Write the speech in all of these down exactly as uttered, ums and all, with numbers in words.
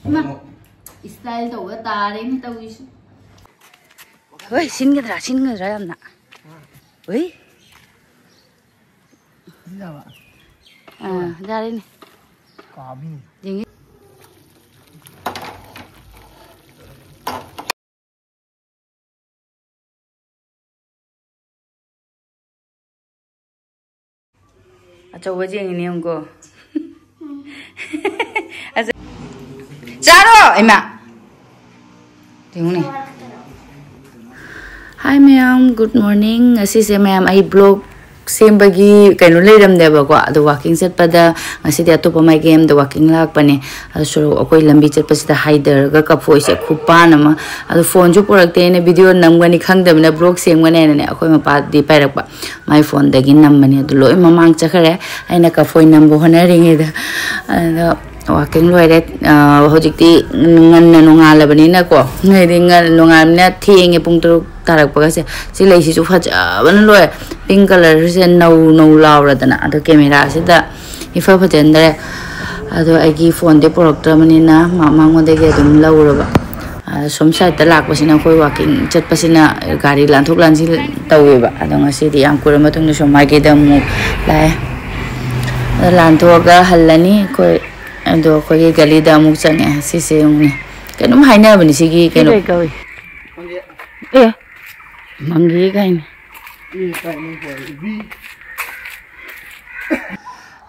ꯏꯃꯥ, ꯏꯁꯇꯥꯏꯜ ꯇꯧꯕ ꯇꯥꯔꯦꯅꯦ ꯇꯧꯔꯤꯁꯦ꯫ ꯍꯣꯏ, ꯁꯤꯟꯒꯗ꯭ꯔꯥ, ꯁꯤꯟꯒꯗ꯭ꯔꯥ ꯌꯥꯝꯅ? ꯍꯣꯏ꯫ ꯁꯤꯟꯗꯕ꯫ ꯑꯥ, ꯌꯥꯔꯦꯅꯦ꯫ ꯀꯥꯕꯤꯅꯤ꯫ ꯌꯦꯡꯉꯤ꯫ ꯑꯆꯧꯕ ꯌꯦꯡꯉꯤꯅꯦ ꯌꯦꯡꯉꯨꯀꯣ꯫ ꯑꯆꯧ-, ꯆꯥꯔꯣ! ꯏꯃꯥ! ꯌꯦꯡꯉꯨꯅꯦ꯫ Hi ꯃꯌꯥꯝ, good morning꯫ ꯉꯁꯤꯁꯦ ꯃꯌꯥꯝ ꯑꯩ vlog ꯁꯦꯝꯕꯒꯤ ꯀꯩꯅꯣ ꯂꯩꯔꯝꯗꯦꯕꯀꯣ, ꯑꯗꯣ walking ꯆꯠꯄꯗ ꯉꯁꯤꯗꯤ ꯑꯇꯣꯞꯄ ꯃꯥꯏꯀꯩ ꯑꯃꯗ walking ꯂꯥꯛꯄꯅꯦ꯫ ꯑꯗꯣ ꯁꯣꯔꯣꯛ ꯑꯩꯈꯣꯏ ꯂꯝꯕꯤ ꯆꯠꯄꯁꯤꯗ ꯍꯥꯏꯊꯔꯒ ꯀꯐꯣꯏꯁꯦ ꯈꯨꯄꯥꯟ ꯑꯃ, ꯑꯗꯣ phoneꯁꯨ ꯄꯨꯔꯛꯇꯦ, ꯑꯩꯅ video ꯅꯝꯒꯅꯤ ꯈꯪꯗꯕꯅꯤꯅ vlog ꯁꯦꯝꯒꯅꯤ ꯍꯥꯏꯅꯅꯦ ꯑꯩꯈꯣꯏ ꯃꯄꯥꯗꯤ ꯄꯥꯏꯔꯛꯄ꯫ ꯃꯥꯏ phoneꯗꯒꯤ ꯅꯝꯕꯅꯦ꯫ ꯑꯗꯨ ꯂꯣꯏ ꯃꯃꯥꯡ ꯆꯠꯈ꯭ꯔꯦ꯫ ꯑꯩꯅ ꯀꯐꯣꯏ ꯅꯝꯕ ꯍꯣꯠꯅꯔꯤꯉꯩꯗ꯫ ꯑꯗꯣ walking ꯂꯣꯏꯔꯦ꯫ ꯑ, ꯍꯧꯖꯤꯛꯇꯤ ꯉꯟꯅ ꯅꯣꯡꯉꯥꯜꯂꯕꯅꯤꯅꯀꯣ꯫ ꯍꯥꯏꯗꯤ ꯉꯟ-, ꯅꯣꯡꯉꯥꯜꯂꯕꯅꯤꯅ ꯊꯦꯡꯉꯦ, ꯄꯨꯡ ꯇꯔꯨꯛ ꯇꯥꯔꯛꯄꯒꯁꯦ꯫ ꯁꯤ ꯂꯩꯁꯤꯁꯨ ꯐꯖꯕꯅ ꯂꯣꯏꯔꯦ꯫ Pink colourꯁꯦ ꯅꯧ ꯅꯧ ꯂꯥꯎꯔꯗꯅ꯫ ꯑꯗꯣ cameraꯁꯤꯗ ꯏꯐ ꯐꯖꯅꯗ꯭ꯔꯦ꯫ ꯑꯗꯣ ꯑꯩꯒꯤ phoneꯗꯤ ꯄꯨꯔꯛꯇ꯭ꯔꯕꯅꯤꯅ ꯃꯥ-, ꯃꯉꯣꯟꯗꯒꯤ ꯑꯗꯨꯝ ꯂꯧꯔꯕ꯫ ꯑꯗ ꯁꯣꯝ sideꯇ ꯂꯥꯛꯄꯁꯤꯅ ꯑꯩꯈꯣꯏ walking ꯆꯠꯄꯁꯤꯅ ꯒꯥꯔꯤ ꯂꯥꯟꯊꯣꯛ ꯂꯥꯟꯁꯤꯟ ꯇꯧꯋꯦꯕ꯫ ꯑꯗꯣ ꯉꯁꯤꯗꯤ ꯌꯥꯝ ꯀꯨꯏꯔ ꯃꯇꯨꯡꯗ ꯁꯣꯝ ꯃꯥꯏꯀꯩꯗ ꯑꯃꯨꯛ ꯂꯥꯛꯑꯦ꯫ ꯑꯗ ꯂꯥꯟꯊꯣꯛꯑꯒ ꯍꯜꯂꯅꯤ ꯑꯩꯈꯣꯏ꯫ ꯑꯗꯣ ꯑꯩꯈꯣꯏꯒꯤ ꯒꯂꯤꯗ ꯑꯃꯨꯛ ꯆꯪꯉꯦ꯫ ꯁꯤꯁꯦ ꯌꯦꯡꯉꯨꯅꯦ꯫ ꯀꯩꯅꯣꯝ ꯍꯥꯏꯅꯕꯅꯤ ꯁꯤꯒꯤ ꯁꯤ ꯀꯩꯅꯣ꯫ ꯀꯩ ꯀꯧꯏ? ꯑꯦ, ꯃꯪꯒꯦ ꯀꯥꯏꯅ꯫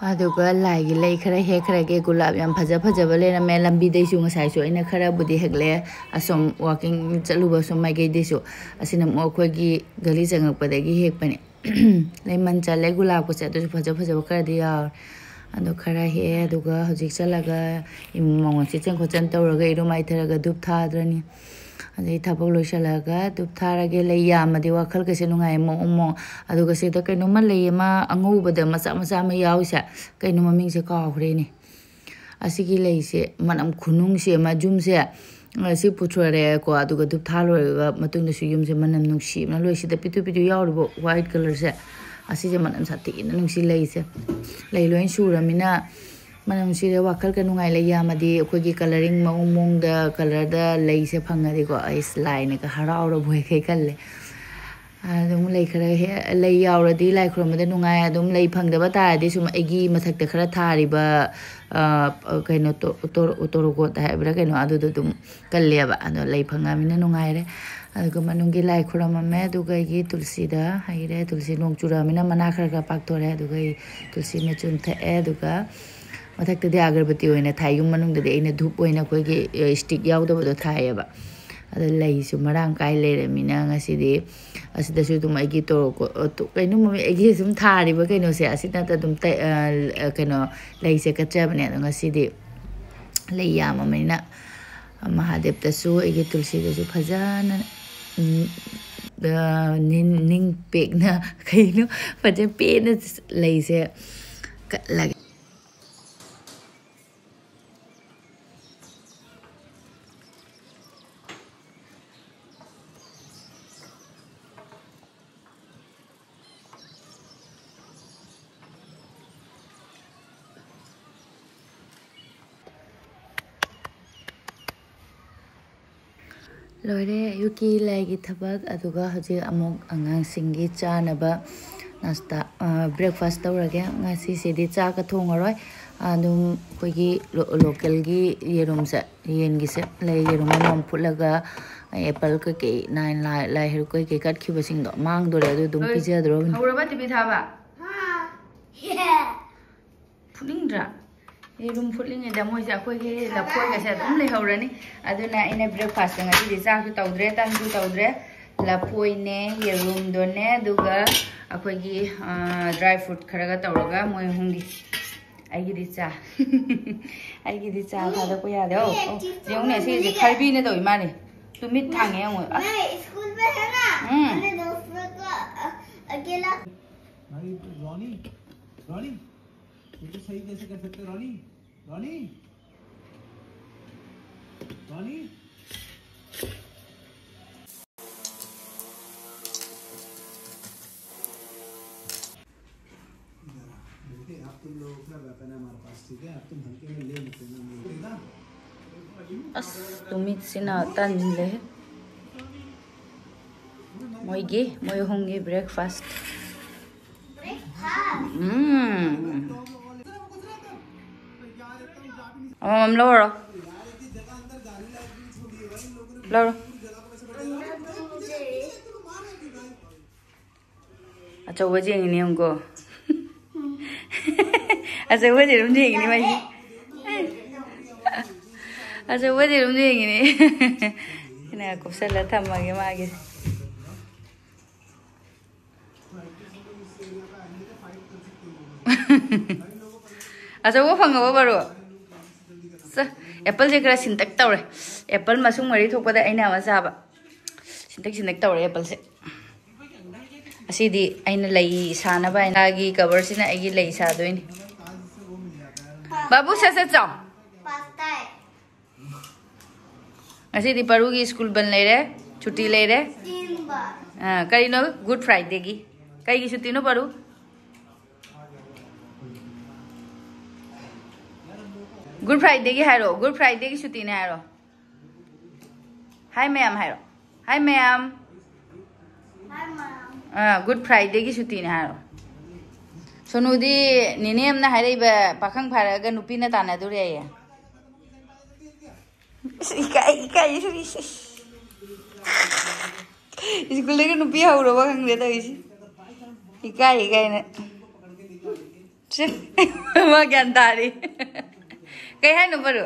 ꯑꯗꯨꯒ ꯂꯥꯏꯒꯤ ꯂꯩ ꯈꯔ ꯍꯦꯛꯈ꯭ꯔꯒꯦ꯫ ꯒꯨꯂꯥꯞ ꯌꯥꯝ ꯐꯖ ꯐꯖꯕ ꯂꯩꯔꯝꯃꯦ꯫ ꯂꯝꯕꯤꯗꯩꯁꯨ ꯉꯁꯥꯏꯁꯨ ꯑꯩꯅ ꯈꯔꯕꯨꯗꯤ ꯍꯦꯛꯂꯛꯑꯦ꯫ ꯑꯁꯣꯝ walking ꯆꯠꯂꯨꯕ ꯁꯣꯝ ꯃꯥꯏꯀꯩꯗꯩꯁꯨ꯫ ꯑꯁꯤꯅ ꯑꯃꯨꯛ ꯑꯩꯈꯣꯏꯒꯤ ꯒꯂꯤ ꯆꯪꯉꯛꯄꯗꯒꯤ ꯍꯦꯛꯄꯅꯦ꯫ ꯂꯩꯃꯟ ꯆꯜꯂꯦ ꯒꯨꯂꯥꯞꯀꯁꯦ꯫ ꯑꯗꯨꯁꯨ ꯐꯖ ꯐꯖꯕ ꯈꯔꯗꯤ ꯌꯥꯎꯔꯦ꯫ ꯑꯗꯣ ꯈꯔ ꯍꯦꯛꯑꯦ꯫ ꯑꯗꯨꯒ ꯍꯧꯖꯤꯛ ꯆꯠꯂꯒ ꯏꯃꯨꯡ ꯃꯉꯣꯟ ꯁꯤꯠꯆꯟ ꯈꯣꯠꯆꯟ ꯇꯧꯔꯒ ꯏꯔꯨ ꯃꯥꯏꯊꯔꯒ ꯙꯨꯞ ꯊꯥꯗ꯭ꯔꯅꯤ꯫ ꯑꯗꯩ ꯊꯕꯛ ꯂꯣꯏꯁꯤꯜꯂꯒ ꯙꯨꯞ ꯊꯥꯔꯒꯦ꯫ ꯂꯩ ꯌꯥꯝꯃꯗꯤ ꯋꯥꯈꯜꯒꯁꯦ ꯅꯨꯡꯉꯥꯏ ꯃꯑꯣꯡ ꯃꯑꯣꯡ꯫ ꯑꯗꯨꯒ ꯁꯤꯗ ꯀꯩꯅꯣꯝꯃ ꯂꯩ ꯑꯃ ꯑꯉꯧꯕꯗ ꯃꯆꯥ ꯃꯆꯥ ꯑꯃ ꯌꯥꯎꯔꯤꯁꯦ, ꯀꯩꯅꯣ ꯃꯃꯤꯡꯁꯦ ꯀꯥꯎꯈ꯭ꯔꯦꯅꯦ꯫ ꯑꯁꯤꯒꯤ ꯂꯩꯁꯦ ꯃꯅꯝ ꯈꯨꯅꯨꯡꯁꯤ ꯑꯃ꯫ ꯌꯨꯝꯁꯦ, ꯑ, ꯁꯤ ꯄꯨꯊꯣꯔꯛꯑꯦꯀꯣ, ꯑꯗꯨꯒ ꯙꯨꯞ ꯊꯥ ꯂꯣꯏꯔꯒ ꯃꯇꯨꯡꯗꯁꯨ ꯌꯨꯝꯁꯦ ꯃꯅꯝ ꯅꯨꯡꯁꯤꯕꯅ ꯂꯣꯏ꯫ ꯁꯤꯗ ꯄꯤꯇꯨ ꯄꯤꯇꯨ ꯌꯥꯎꯔꯤꯕ white colourꯁꯦ, ꯑꯁꯤꯁꯦ ꯃꯅꯝ ꯁꯥꯊꯤꯅ ꯅꯨꯡꯁꯤ ꯂꯩꯁꯦ꯫ ꯂꯩ ꯂꯣꯏ ꯁꯨꯔꯃꯤꯅ ꯃꯅꯝꯁꯤꯗ ꯋꯥꯈꯜꯒ ꯅꯨꯡꯉꯥꯏ꯫ ꯂꯩ ꯌꯥꯝꯃꯗꯤ ꯑꯩꯈꯣꯏꯒꯤ ꯀꯂꯔꯤꯡ ꯃꯑꯣꯡ ꯃꯑꯣꯡꯗ ꯀꯂꯔꯗ ꯂꯩꯁꯦ ꯐꯪꯉꯗꯤꯀꯣ, ꯑꯩꯁ, ꯂꯥꯏꯅꯒ ꯍꯔꯥꯎꯔꯕꯣꯏ ꯀꯩ ꯈꯜꯂꯦ꯫ ꯑꯗꯨꯝ ꯂꯩ ꯈꯔ ꯍꯦꯛ, ꯂꯩ ꯌꯥꯎꯔꯗꯤ ꯂꯥꯏ ꯈꯨꯔꯨꯝꯕꯗ ꯅꯨꯡꯉꯥꯏ꯫ ꯑꯗꯨꯝ ꯂꯩ ꯐꯪꯗꯕ ꯇꯥꯔꯗꯤ ꯁꯨꯝ ꯑꯩꯒꯤ ꯃꯊꯛꯇ ꯈꯔ ꯊꯥꯔꯤꯕ, ꯑ, ꯀꯩꯅꯣ, ꯇꯣ-, ꯇꯣꯔꯣ-, ꯇꯣꯔꯣꯀꯣꯠ ꯍꯥꯏꯕ꯭ꯔꯥ ꯀꯩꯅꯣ, ꯑꯗꯨꯗꯣ ꯑꯗꯨꯝ ꯀꯜꯂꯦꯕ꯫ ꯑꯗꯣ ꯂꯩ ꯐꯪꯉꯃꯤꯅ ꯅꯨꯡꯉꯥꯏꯔꯦ꯫ ꯑꯗꯨꯒ ꯃꯅꯨꯡꯒꯤ ꯂꯥꯏ ꯈꯨꯔꯝꯃꯝꯃꯦ꯫ ꯑꯗꯨꯒ ꯑꯩꯒꯤ ꯇꯨꯜꯁꯤꯗ ꯍꯩꯔꯦ꯫ ꯇꯨꯜꯁꯤ ꯅꯣꯡ ꯆꯨꯔꯛꯑꯃꯤꯅ ꯃꯅꯥ ꯈꯔ ꯈꯔ ꯄꯥꯛꯊꯣꯔꯛꯑꯦ꯫ ꯑꯗꯨꯒ ꯑꯩ ꯇꯨꯜꯁꯤ ꯃꯆꯨꯝ ꯊꯛꯑꯦ꯫ ꯑꯗꯨꯒ ꯃꯊꯛꯇꯗꯤ ꯑꯒꯔꯕꯇꯤ ꯑꯣꯏꯅ ꯊꯥꯏ꯫ ꯌꯨꯝ ꯃꯅꯨꯡꯗꯗꯤ ꯑꯩꯅ ꯙꯨꯞ ꯑꯣꯏꯅ ꯑꯩꯈꯣꯏꯒꯤ, ꯑ, ꯁ꯭ꯇꯤꯛ ꯌꯥꯎꯗꯕꯗꯣ ꯊꯥꯏꯌꯦꯕ꯫ ꯑꯗ ꯂꯩꯁꯨ ꯃꯔꯥꯡ ꯀꯥꯏ ꯂꯩꯔꯃꯤꯅ ꯉꯁꯤꯗꯤ ꯑꯁꯤꯗꯁꯨ ꯑꯗꯨꯝ ꯑꯩꯒꯤ ꯇꯣꯔꯣꯀꯣ-, ꯑ, ꯇꯣ-, ꯀꯩꯅꯣ ꯃꯃꯤꯡ, ꯑꯩꯒꯤ ꯁꯨꯝ ꯊꯥꯔꯤꯕ ꯀꯩꯅꯣꯁꯦ ꯑꯁꯤꯅ ꯑꯗꯨꯝ ꯇꯩ-, ꯑ, ꯀꯩꯅꯣ, ꯂꯩꯁꯦ ꯀꯠꯆꯕꯅꯦ꯫ ꯑꯗꯣ ꯉꯁꯤꯗꯤ ꯂꯩ ꯌꯥꯝꯃꯕꯅꯤꯅ ꯃꯍꯥꯗꯦꯕꯇꯁꯨ ꯑꯩꯒꯤ ꯇꯨꯜꯁꯤꯗꯁꯨ ꯐꯖꯅ, ꯎꯝ, ꯑ, ꯅꯤꯡ-, ꯅꯤꯡ ꯄꯦꯛꯅ, ꯀꯩꯅꯣ, ꯐꯖꯅ ꯄꯦꯟꯅ ꯂꯩꯁꯦ ꯀꯠꯂꯒꯦ꯫ ꯂꯣꯏꯔꯦ ꯑꯌꯨꯛꯀꯤ ꯂꯥꯏꯒꯤ ꯊꯕꯛ꯫ ꯑꯗꯨꯒ ꯍꯧꯖꯤꯛ ꯑꯃꯨꯛ ꯑꯉꯥꯡꯁꯤꯡꯒꯤ ꯆꯥꯅꯕ ꯅꯥꯁꯇꯥ, ꯑ, breakfast ꯇꯧꯔꯒꯦ꯫ ꯉꯁꯤꯁꯤꯗꯤ ꯆꯥꯛꯀ ꯊꯣꯡꯉꯔꯣꯏ꯫ ꯑꯗꯨꯝ ꯑꯩꯈꯣꯏꯒꯤ ꯂꯣ-, ꯂꯣꯀꯦꯜꯒꯤ ꯌꯦꯔꯨꯝꯁꯦ, ꯌꯦꯟꯒꯤꯁꯦ ꯂꯩ, ꯌꯦꯔꯨꯝ ꯑꯃꯃꯝ ꯐꯨꯠꯂꯒ ꯑꯦꯄꯜ ꯀꯩꯀꯩ, ꯅꯥꯏꯟ ꯂꯥꯏ, ꯂꯥꯏ ꯍꯩꯔꯨꯛ ꯀꯩꯀꯩ ꯀꯠꯈꯤꯕꯁꯤꯡꯗꯣ ꯃꯥꯡꯗꯣꯔꯦ, ꯑꯗꯨ ꯑꯗꯨꯝ ꯍꯣꯏ꯫ ꯄꯤꯖꯗ꯭ꯔꯣꯕꯅꯤ꯫ ꯍꯧꯔꯕ ꯇꯤꯚꯤ ꯊꯥꯕ? ꯐꯨꯠꯅꯤꯡꯗ꯭ꯔꯥ? ꯌꯦꯔꯨꯝ ꯐꯨꯠꯂꯤꯉꯩꯗ ꯃꯣꯏꯁꯦ ꯑꯩꯈꯣꯏꯒꯤ ꯂꯐꯣꯏꯒꯁꯦ ꯑꯗꯨꯝ ꯂꯩꯍꯧꯔꯅꯤ꯫ ꯑꯗꯨꯅ ꯑꯩꯅ breakfast ꯉꯁꯤꯗꯤ ꯆꯥꯛꯁꯨ ꯇꯧꯗ꯭ꯔꯦ, ꯇꯟꯁꯨ ꯇꯧꯗ꯭ꯔꯦ꯫ ꯂꯐꯣꯏꯅꯦ, ꯌꯦꯔꯨꯝꯗꯣꯅꯦ, ꯑꯗꯨꯒ ꯑꯩꯈꯣꯏꯒꯤ, ꯑ, dry fruit ꯈꯔꯒ ꯇꯧꯔꯒ ꯃꯣꯏ ꯑꯍꯨꯝꯒꯤ꯫ ꯑꯩꯒꯤꯗꯤ ꯆꯥ꯫ ꯑꯩꯒꯤꯗꯤ ꯆꯥ ꯊꯥꯗꯣꯛꯄ ꯌꯥꯗꯦ꯫ ꯑꯧ, ꯑꯧ꯫ ꯌꯦꯡꯉꯨꯅꯦ, ꯁꯤꯁꯦ ꯈꯔꯕꯤꯅ ꯇꯧꯏ ꯃꯥꯅꯦ꯫ ꯇꯨꯃꯤꯠ ꯊꯥꯡꯉꯦ ꯌꯦꯡꯉꯨ꯫ ꯑꯁ꯫ मैं स्कूल में है ना, ꯎꯝ꯫ मैंने दोस्त लोग को, अ, अकेला भाई, रॉनी, रॉनी, ये तो सही कैसे कर सकते हो, रॉनी? रॉनी? रॉनी? इधर आ, बेटे, अब तुम लोगों का वेपन है हमारे पास। ꯑꯁ, ꯇꯨꯃꯤꯠꯁꯤꯅ ꯇꯟꯂꯦ꯫ ꯃꯣꯏꯒꯤ, ꯃꯣꯏ ꯑꯍꯨꯝꯒꯤ breakfast. ꯎꯝ꯫ ꯑꯃꯃꯝ ꯂꯧꯔꯣ꯫ ꯂꯧꯔꯣ꯫ ꯑꯆꯧꯕ ꯌꯦꯡꯉꯤꯅꯦ, ꯌꯦꯡꯉꯨꯀꯣ꯫ ꯑꯆꯧꯕ ꯑꯗꯨꯝ ꯌꯦꯡꯉꯤꯅꯦ ꯃꯥꯏꯁꯦ꯫ ꯑꯆꯧꯕ ꯑꯗꯨꯝ ꯌꯦꯡꯉꯤꯅꯦ꯫ ꯑꯩꯅ ꯀꯨꯞꯁꯜꯂ ꯊꯝꯃꯒꯦ ꯃꯥꯒꯤ꯫ ꯑꯆꯧꯕ ꯐꯪꯉꯕꯣ, ꯕꯥꯔꯨ? ꯁꯦ, appleꯁꯦ ꯈꯔ ꯁꯤꯟꯇꯛ ꯇꯧꯔꯦ꯫ Apple ꯃꯁꯨꯡ ꯃꯔꯤ ꯊꯣꯛꯄꯗ ꯑꯩꯅ ꯑꯃ ꯆꯥꯕ꯫ ꯁꯤꯟꯇꯛ ꯁꯤꯟꯇꯛ ꯇꯧꯔꯦ appleꯁꯦ꯫ ꯑꯁꯤꯗꯤ ꯑꯩꯅ ꯂꯩ ꯁꯥꯅꯕ ꯍꯥꯏꯅ, ꯃꯥꯒꯤ coverꯁꯤꯅ ꯑꯩꯒꯤ ꯂꯩ ꯁꯥꯗꯣꯏꯅꯤ꯫ ꯕꯥꯕꯨ, ꯁꯠ ꯁꯠ ꯆꯥꯎ꯫ ꯉꯁꯤꯗꯤ ꯄꯔꯨꯒꯤ school ꯕꯟ ꯂꯩꯔꯦ, ꯁꯨꯇꯤ ꯂꯩꯔꯦ꯫ ꯑꯥ, ꯀꯔꯤꯅꯣ? Good Fridayꯒꯤ꯫ ꯀꯩꯒꯤ ꯁꯨꯇꯤꯅꯣ, ꯄꯔꯨ? Good Fridayꯒꯤ ꯍꯥꯏꯔꯣ, Good Fridayꯒꯤ ꯁꯨꯇꯤꯅꯦ ꯍꯥꯏꯔꯣ꯫ ꯍꯥꯏ ꯃꯌꯥꯝ ꯍꯥꯏꯔꯣ꯫ ꯍꯥꯏ ꯃꯌꯥꯝ꯫ ꯑꯥ, Good Fridayꯒꯤ ꯁꯨꯇꯤꯅꯦ ꯍꯥꯏꯔꯣ꯫ ꯁꯣꯅꯨꯗꯤ ꯅꯦꯅꯦ ꯑꯃꯅ ꯍꯥꯏꯔꯛꯏꯕ, "ꯄꯥꯈꯪ ꯐꯥꯔꯛꯑꯒ ꯅꯨꯄꯤꯅ ꯇꯥꯟꯅꯗꯣꯔꯦ" ꯍꯥꯏꯌꯦ꯫ ꯏꯁ, ꯏꯀꯥꯏ, ꯏꯀꯥꯏ, ꯏꯁ, ꯏꯁ, ꯏꯁ꯫ ꯁ꯭ꯀꯨꯜꯗꯒꯤ ꯅꯨꯄꯤ ꯍꯧꯔꯕ ꯈꯪꯗꯦ ꯇꯧꯔꯤꯁꯤ꯫ ꯏꯀꯥꯏ, ꯏꯀꯥꯏꯅ꯫ ꯁꯦ, ꯃꯥ ꯒ꯭ꯌꯥꯟ ꯇꯥꯔꯤ꯫ ꯀꯩ ꯍꯥꯏꯅꯣ, ꯕꯔꯨ?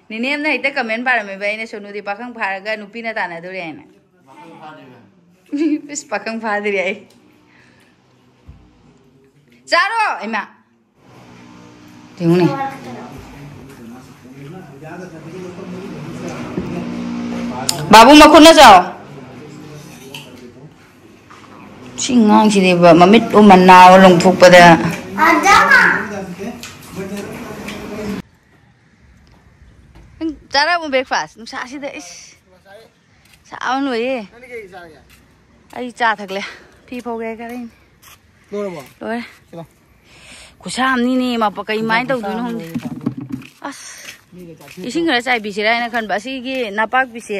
ꯅꯦꯅꯦ ꯑꯃꯅ ꯍꯦꯛꯇ comment ꯄꯥꯔꯝꯃꯦꯕ, ꯑꯩꯅ ꯁꯣꯅꯨꯗꯤ ꯄꯥꯈꯪ ꯐꯥꯔꯒ ꯅꯨꯄꯤꯅ ꯇꯥꯟꯅꯗꯣꯔꯦ ꯍꯥꯏꯅ꯫ ꯏꯁ, ꯄꯥꯈꯪ ꯐꯥꯗ꯭ꯔꯤ ꯑꯩ꯫ ꯆꯥꯔꯣ, ꯏꯃꯥ꯫ ꯌꯦꯡꯉꯨꯅꯦ꯫ ꯕꯥꯕꯨ ꯃꯈꯨꯠꯅ ꯆꯥꯎ꯫ ꯁꯤ ꯑꯉꯥꯡꯁꯤꯗꯤꯕ ꯃꯃꯤꯠ ꯎꯃꯟ ꯅꯥꯕ ꯂꯣꯡꯊꯣꯛꯄꯗ꯫ ꯅꯪ ꯆꯥꯔꯕꯣ breakfast? ꯅꯨꯡꯁꯥꯁꯤꯗ ꯏꯁ꯫ ꯁꯥꯕꯅ ꯂꯣꯏꯔꯦ꯫ ꯅꯪꯗꯤ ꯀꯩ ꯆꯥꯔꯒꯦ? ꯑꯩ ꯆꯥ ꯊꯛꯂꯦ꯫ ꯐꯤ ꯐꯧꯒꯦ ꯈꯔ ꯏꯪꯉꯦ꯫ ꯂꯣꯏꯔꯕꯣ? ꯂꯣꯏꯔꯦ꯫ ꯆꯠꯂꯣ꯫ ꯈꯨꯠꯁꯥ ꯑꯃꯅꯤꯅꯦ ꯃꯄ-, ꯀꯩꯃꯥꯏꯅ ꯇꯧꯗꯣꯏꯅꯣ ꯈꯪꯗꯦ꯫ ꯑꯁ, ꯏꯁꯤꯡ ꯈꯔ ꯆꯥꯏꯕꯤꯁꯤꯔꯥ ꯍꯥꯏꯅ ꯈꯟꯕ꯫ ꯑꯁꯤꯒꯤ ꯅꯄꯥꯛꯄꯤꯁꯦ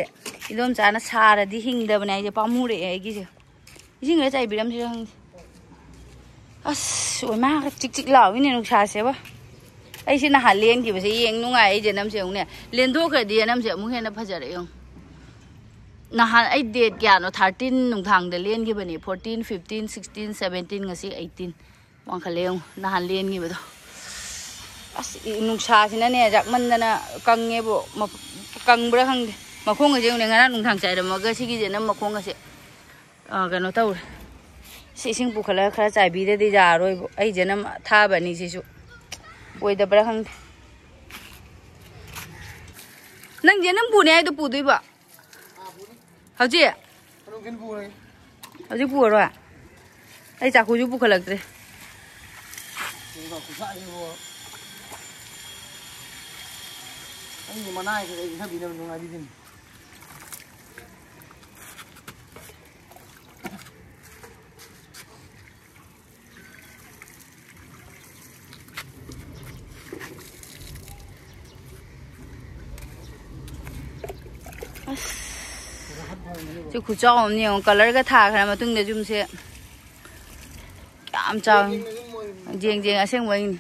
ꯏꯗꯣꯝꯆꯥꯅ ꯁꯥꯔꯗꯤ ꯍꯤꯡꯗꯕꯅꯦ ꯍꯥꯏꯁꯦ, ꯄꯥꯝꯃꯨꯔꯛꯑꯦ ꯑꯩꯒꯤꯁꯦ꯫ ꯏꯁꯤꯡ ꯈꯔ ꯆꯥꯏꯕꯤꯔꯝꯁꯤꯔꯥ ꯈꯪꯗꯦ꯫ ꯑꯁ, ꯑꯣꯏꯃꯥ, ꯆꯤꯛ ꯆꯤꯛ ꯂꯥꯎꯏꯅꯦ ꯅꯨꯡꯁꯥꯁꯦꯕ꯫ ꯑꯩꯁꯦ ꯅꯍꯥꯟ ꯂꯦꯟꯈꯤꯕꯁꯦ ꯌꯦꯡ ꯅꯨꯡꯉꯥꯏ꯫ ꯑꯩ ꯖꯅꯝꯁꯦ ꯑꯃꯨꯛꯅꯦ, ꯂꯦꯟꯊꯣꯛꯈ꯭ꯔꯗꯤ ꯖꯅꯝꯁꯦ ꯑꯃꯨꯛ ꯍꯦꯟꯅ ꯐꯖꯔꯛꯑꯦ ꯌꯦꯡꯉꯨ꯫ ꯅꯍꯥꯟ ꯑꯩ ꯗꯦꯠ ꯀꯌꯥꯅꯣ, ꯊꯥꯔꯇꯤꯟ ꯅꯨꯡꯗꯥꯡꯗ ꯂꯦꯟꯈꯤꯕꯅꯦ, ꯐꯣꯔꯇꯤꯟ, ꯐꯤꯐꯇꯤꯟ, ꯁꯤꯛꯁꯇꯤꯟ, ꯁꯕꯦꯟꯇꯤꯟ, ꯉꯁꯤ ꯑꯩꯠꯇꯤꯟ꯫ ꯋꯥꯡꯈꯠꯂꯦ ꯌꯦꯡꯉꯨ, ꯅꯍꯥꯟ ꯂꯦꯟꯈꯤꯕꯗꯣ꯫ ꯑꯁ, ꯏ-, ꯅꯨꯡꯁꯥꯁꯤꯅꯅꯦ ꯌꯥꯛꯃꯟꯗꯅ ꯀꯪꯉꯦꯕꯣ꯫ ꯃ-, ꯀꯪꯕ꯭ꯔꯥ ꯈꯪꯗꯦ꯫ ꯃꯈꯣꯡꯒꯁꯦ ꯌꯦꯡꯉꯨꯅꯦ, ꯉꯔꯥꯡ ꯅꯨꯡꯗꯥꯡ ꯆꯥꯏꯔꯝꯃꯒ ꯁꯤꯒꯤꯁꯦ ꯅꯝ ꯃꯈꯣꯡꯒꯁꯦ, ꯑ, ꯀꯩꯅꯣ ꯇꯧꯔꯦ꯫ ꯁꯤ ꯏꯁꯤꯡ ꯄꯨꯈꯠꯂꯒ ꯈꯔ ꯆꯥꯏꯕꯤꯗꯗꯤ ꯌꯥꯔꯣꯏꯕꯣ꯫ ꯑꯩꯁꯦ ꯅꯝ ꯊꯥꯕꯅꯤ ꯁꯤꯁꯨ꯫ ꯑꯣꯏꯗꯕ꯭ꯔꯥ ꯈꯪꯗꯦ꯫ ꯅꯪꯁꯦ ꯅꯝ ꯄꯨꯅꯤ ꯍꯥꯏꯗꯣ ꯄꯨꯗꯣꯏꯕ? ꯍꯧꯖꯤꯛ? ꯅꯨꯡꯊꯤꯜ ꯄꯨꯔꯒꯦ꯫ ꯍꯧꯖꯤꯛ ꯄꯨꯔꯔꯣꯏ? ꯑꯩ ꯆꯥꯛꯈꯨꯁꯨ ꯄꯨꯈꯠꯂꯛꯇ꯭ꯔꯦ꯫ ꯀꯩꯅꯣ ꯈꯨꯠꯁꯥꯁꯤꯕꯨ꯫ ꯑꯩꯒꯤ ꯃꯅꯥ ꯈꯔ ꯏꯟꯊꯕꯤꯅꯕ ꯅꯨꯡꯉꯥꯏꯕꯤꯗꯨꯅꯤ꯫ ꯑꯁ, ꯁꯤ ꯈꯨꯆꯥꯎ ꯑꯃꯅꯦ ꯌꯦꯡꯉꯣ꯫ ꯀꯂꯔꯒ ꯊꯥꯈ꯭ꯔ ꯃꯇꯨꯡꯗ ꯌꯨꯝꯁꯦ ꯌꯥꯝ ꯆꯥꯎꯏ꯫ ꯌꯦꯡ ꯌꯦꯡ ꯑꯁꯦꯡꯕꯩꯅꯤ꯫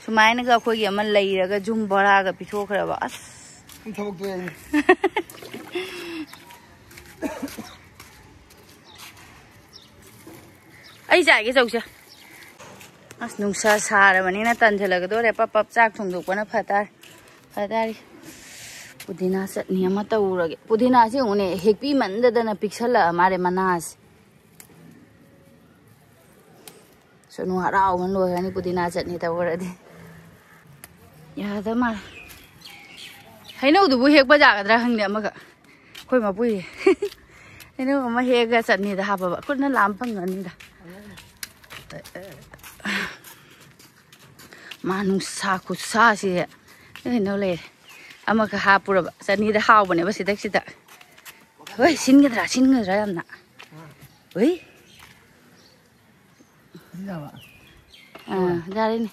ꯁꯨꯃꯥꯏꯅꯒ ꯑꯩꯈꯣꯏꯒꯤ ꯑꯃ ꯂꯩꯔꯒ ꯌꯨꯝ ꯚꯔꯥꯒ ꯄꯤꯊꯣꯛꯈ꯭ꯔꯕ꯫ ꯑꯁ꯫ ꯊꯕꯛꯇꯣ ꯌꯥꯏꯅꯦ꯫ ꯑꯩ ꯆꯥꯏꯒꯦ ꯆꯧꯁꯦ꯫ ꯑꯁ, ꯅꯨꯡꯁꯥ ꯁꯥꯔꯕꯅꯤꯅ ꯇꯟꯁꯤꯜꯂꯛꯀꯗꯣꯔꯦ꯫ ꯄꯞ ꯄꯞ ꯆꯥꯛ ꯊꯣꯡꯗꯣꯛꯄꯅ ꯐ ꯇꯥꯔꯦ꯫ ꯐ ꯇꯥꯔꯦ꯫ ꯄꯨꯗꯤꯅꯥ ꯆꯠꯅꯤ ꯑꯃ ꯇꯧꯔꯒꯦ꯫ ꯄꯨꯗꯤꯅꯥꯁꯤ ꯌꯦꯡꯉꯨꯅꯦ, ꯍꯦꯛꯄꯤꯃꯟꯗꯗꯅ ꯄꯤꯛꯁꯜꯂꯛꯑ ꯃꯥꯜꯂꯦ ꯃꯅꯥꯁꯦ꯫ ꯁꯣꯅꯨ ꯍꯔꯥꯎꯕꯅ ꯂꯣꯏꯔꯅꯤ ꯄꯨꯗꯤꯅꯥ ꯆꯠꯅꯤ ꯇꯧꯈ꯭ꯔꯗꯤ꯫ ꯌꯥꯗ ꯃꯥꯜꯂꯦ꯫ ꯍꯩꯅꯧꯗꯨꯕꯨ ꯍꯦꯛꯄ ꯌꯥꯒꯗ꯭ꯔꯥ ꯈꯪꯗꯦ ꯑꯃꯈꯛ꯫ ꯑꯩꯈꯣꯏ ꯃꯄꯨꯏ꯫ ꯍꯩꯅꯧ ꯑꯃ ꯍꯦꯛꯑꯒ ꯆꯠꯅꯤꯗ ꯍꯥꯞꯄꯕ꯫ ꯈꯨꯠꯅ ꯂꯥꯝ ꯐꯪꯒꯅꯤꯗ꯫ ꯃꯥ ꯅꯨꯡꯁꯥ ꯈꯨꯠꯁꯥꯁꯦ ꯀꯩꯅꯣ ꯂꯩꯔꯦ꯫ ꯑꯃꯈꯛ ꯍꯥꯞꯄꯨꯔꯕ꯫ ꯆꯠꯅꯤꯗ ꯍꯥꯎꯕꯅꯦꯕ ꯁꯤꯗꯛꯁꯤꯗ꯫ ꯍꯣꯏ, ꯁꯤꯟꯒꯗ꯭ꯔꯥ, ꯁꯤꯟꯒꯗ꯭ꯔꯥ ꯌꯥꯝꯅ? ꯍꯣꯏ꯫ ꯁꯤꯟꯖꯕ꯫ ꯑꯥ, ꯌꯥꯔꯦꯅꯦ꯫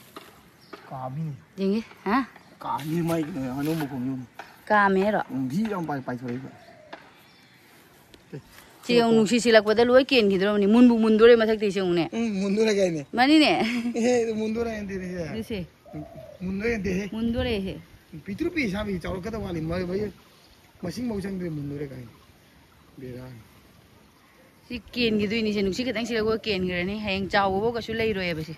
ꯀꯥꯝꯃꯤꯅꯦ꯫ ꯌꯦꯡꯒꯦ꯫ ꯍꯥ? ꯀꯥꯝꯃꯤꯅꯦ ꯃꯥꯏ ꯀꯩꯅꯣ, ꯍꯅꯨ ꯃꯈꯣꯡ ꯌꯨꯝ꯫ ꯀꯥꯝꯃꯦ ꯍꯥꯏꯔꯣ? ꯎꯝ, ꯚꯤ ꯌꯥꯝ ꯄꯥꯏ-, ꯄꯥꯏꯊꯣꯔꯛꯏꯕ꯫ ꯁꯤ ꯌꯦꯡꯉꯨ, ꯅꯨꯡꯁꯤꯠ ꯁꯤꯜꯂꯛꯄꯗ ꯂꯣꯏ ꯀꯦꯟꯈꯤꯗꯣꯔꯕꯅꯤ꯫ ꯃꯨꯟꯕꯨ ꯃꯨꯟꯗꯣꯔꯦ ꯃꯊꯛꯇꯩ ꯁꯤ ꯌꯦꯡꯉꯨꯅꯦ꯫ ꯎꯝ, ꯃꯨꯟꯗꯣꯔꯦ ꯀꯥꯏꯅꯦ꯫ ꯃꯥꯅꯤꯅꯦ꯫ ꯑꯦ, ꯃꯨꯟꯗꯣꯔꯦ ꯍꯥꯏꯅ ꯇꯦꯔꯦ ꯁꯦ꯫ ꯑꯗꯨ ꯁꯦ꯫ ꯃꯨꯟꯗꯣꯔꯦ ꯍꯥꯏꯅ ꯇꯦꯔꯦ꯫ ꯃꯨꯟꯗꯣꯔꯦ ꯍꯦ꯫ ꯄꯤꯛꯇ꯭ꯔꯨ ꯄꯤꯛꯏ ꯁꯥꯕꯤ ꯆꯥꯎꯔꯛꯀꯗꯕ ꯋꯥꯠꯂꯤ꯫ ꯃ-, ꯃ-, ꯃꯁꯤꯡꯐꯧ ꯆꯪꯗ꯭ꯔꯦ ꯃꯨꯟꯗꯣꯔꯦ ꯀꯥꯏꯅ꯫ ꯕꯦꯔꯥꯅꯤ꯫ ꯁꯤ ꯀꯦꯟꯈꯤꯗꯣꯏꯅꯤ ꯁꯦ꯫ ꯅꯨꯡꯁꯤꯠ ꯈꯤꯇꯪ ꯁꯤꯜꯂꯛꯄ ꯀꯦꯟꯈ꯭ꯔꯅꯤ꯫ ꯍꯌꯦꯡ ꯆꯥꯎꯕꯐꯥꯎ ꯀꯩꯁꯨ ꯂꯩꯔꯣꯏꯕ ꯁꯦ꯫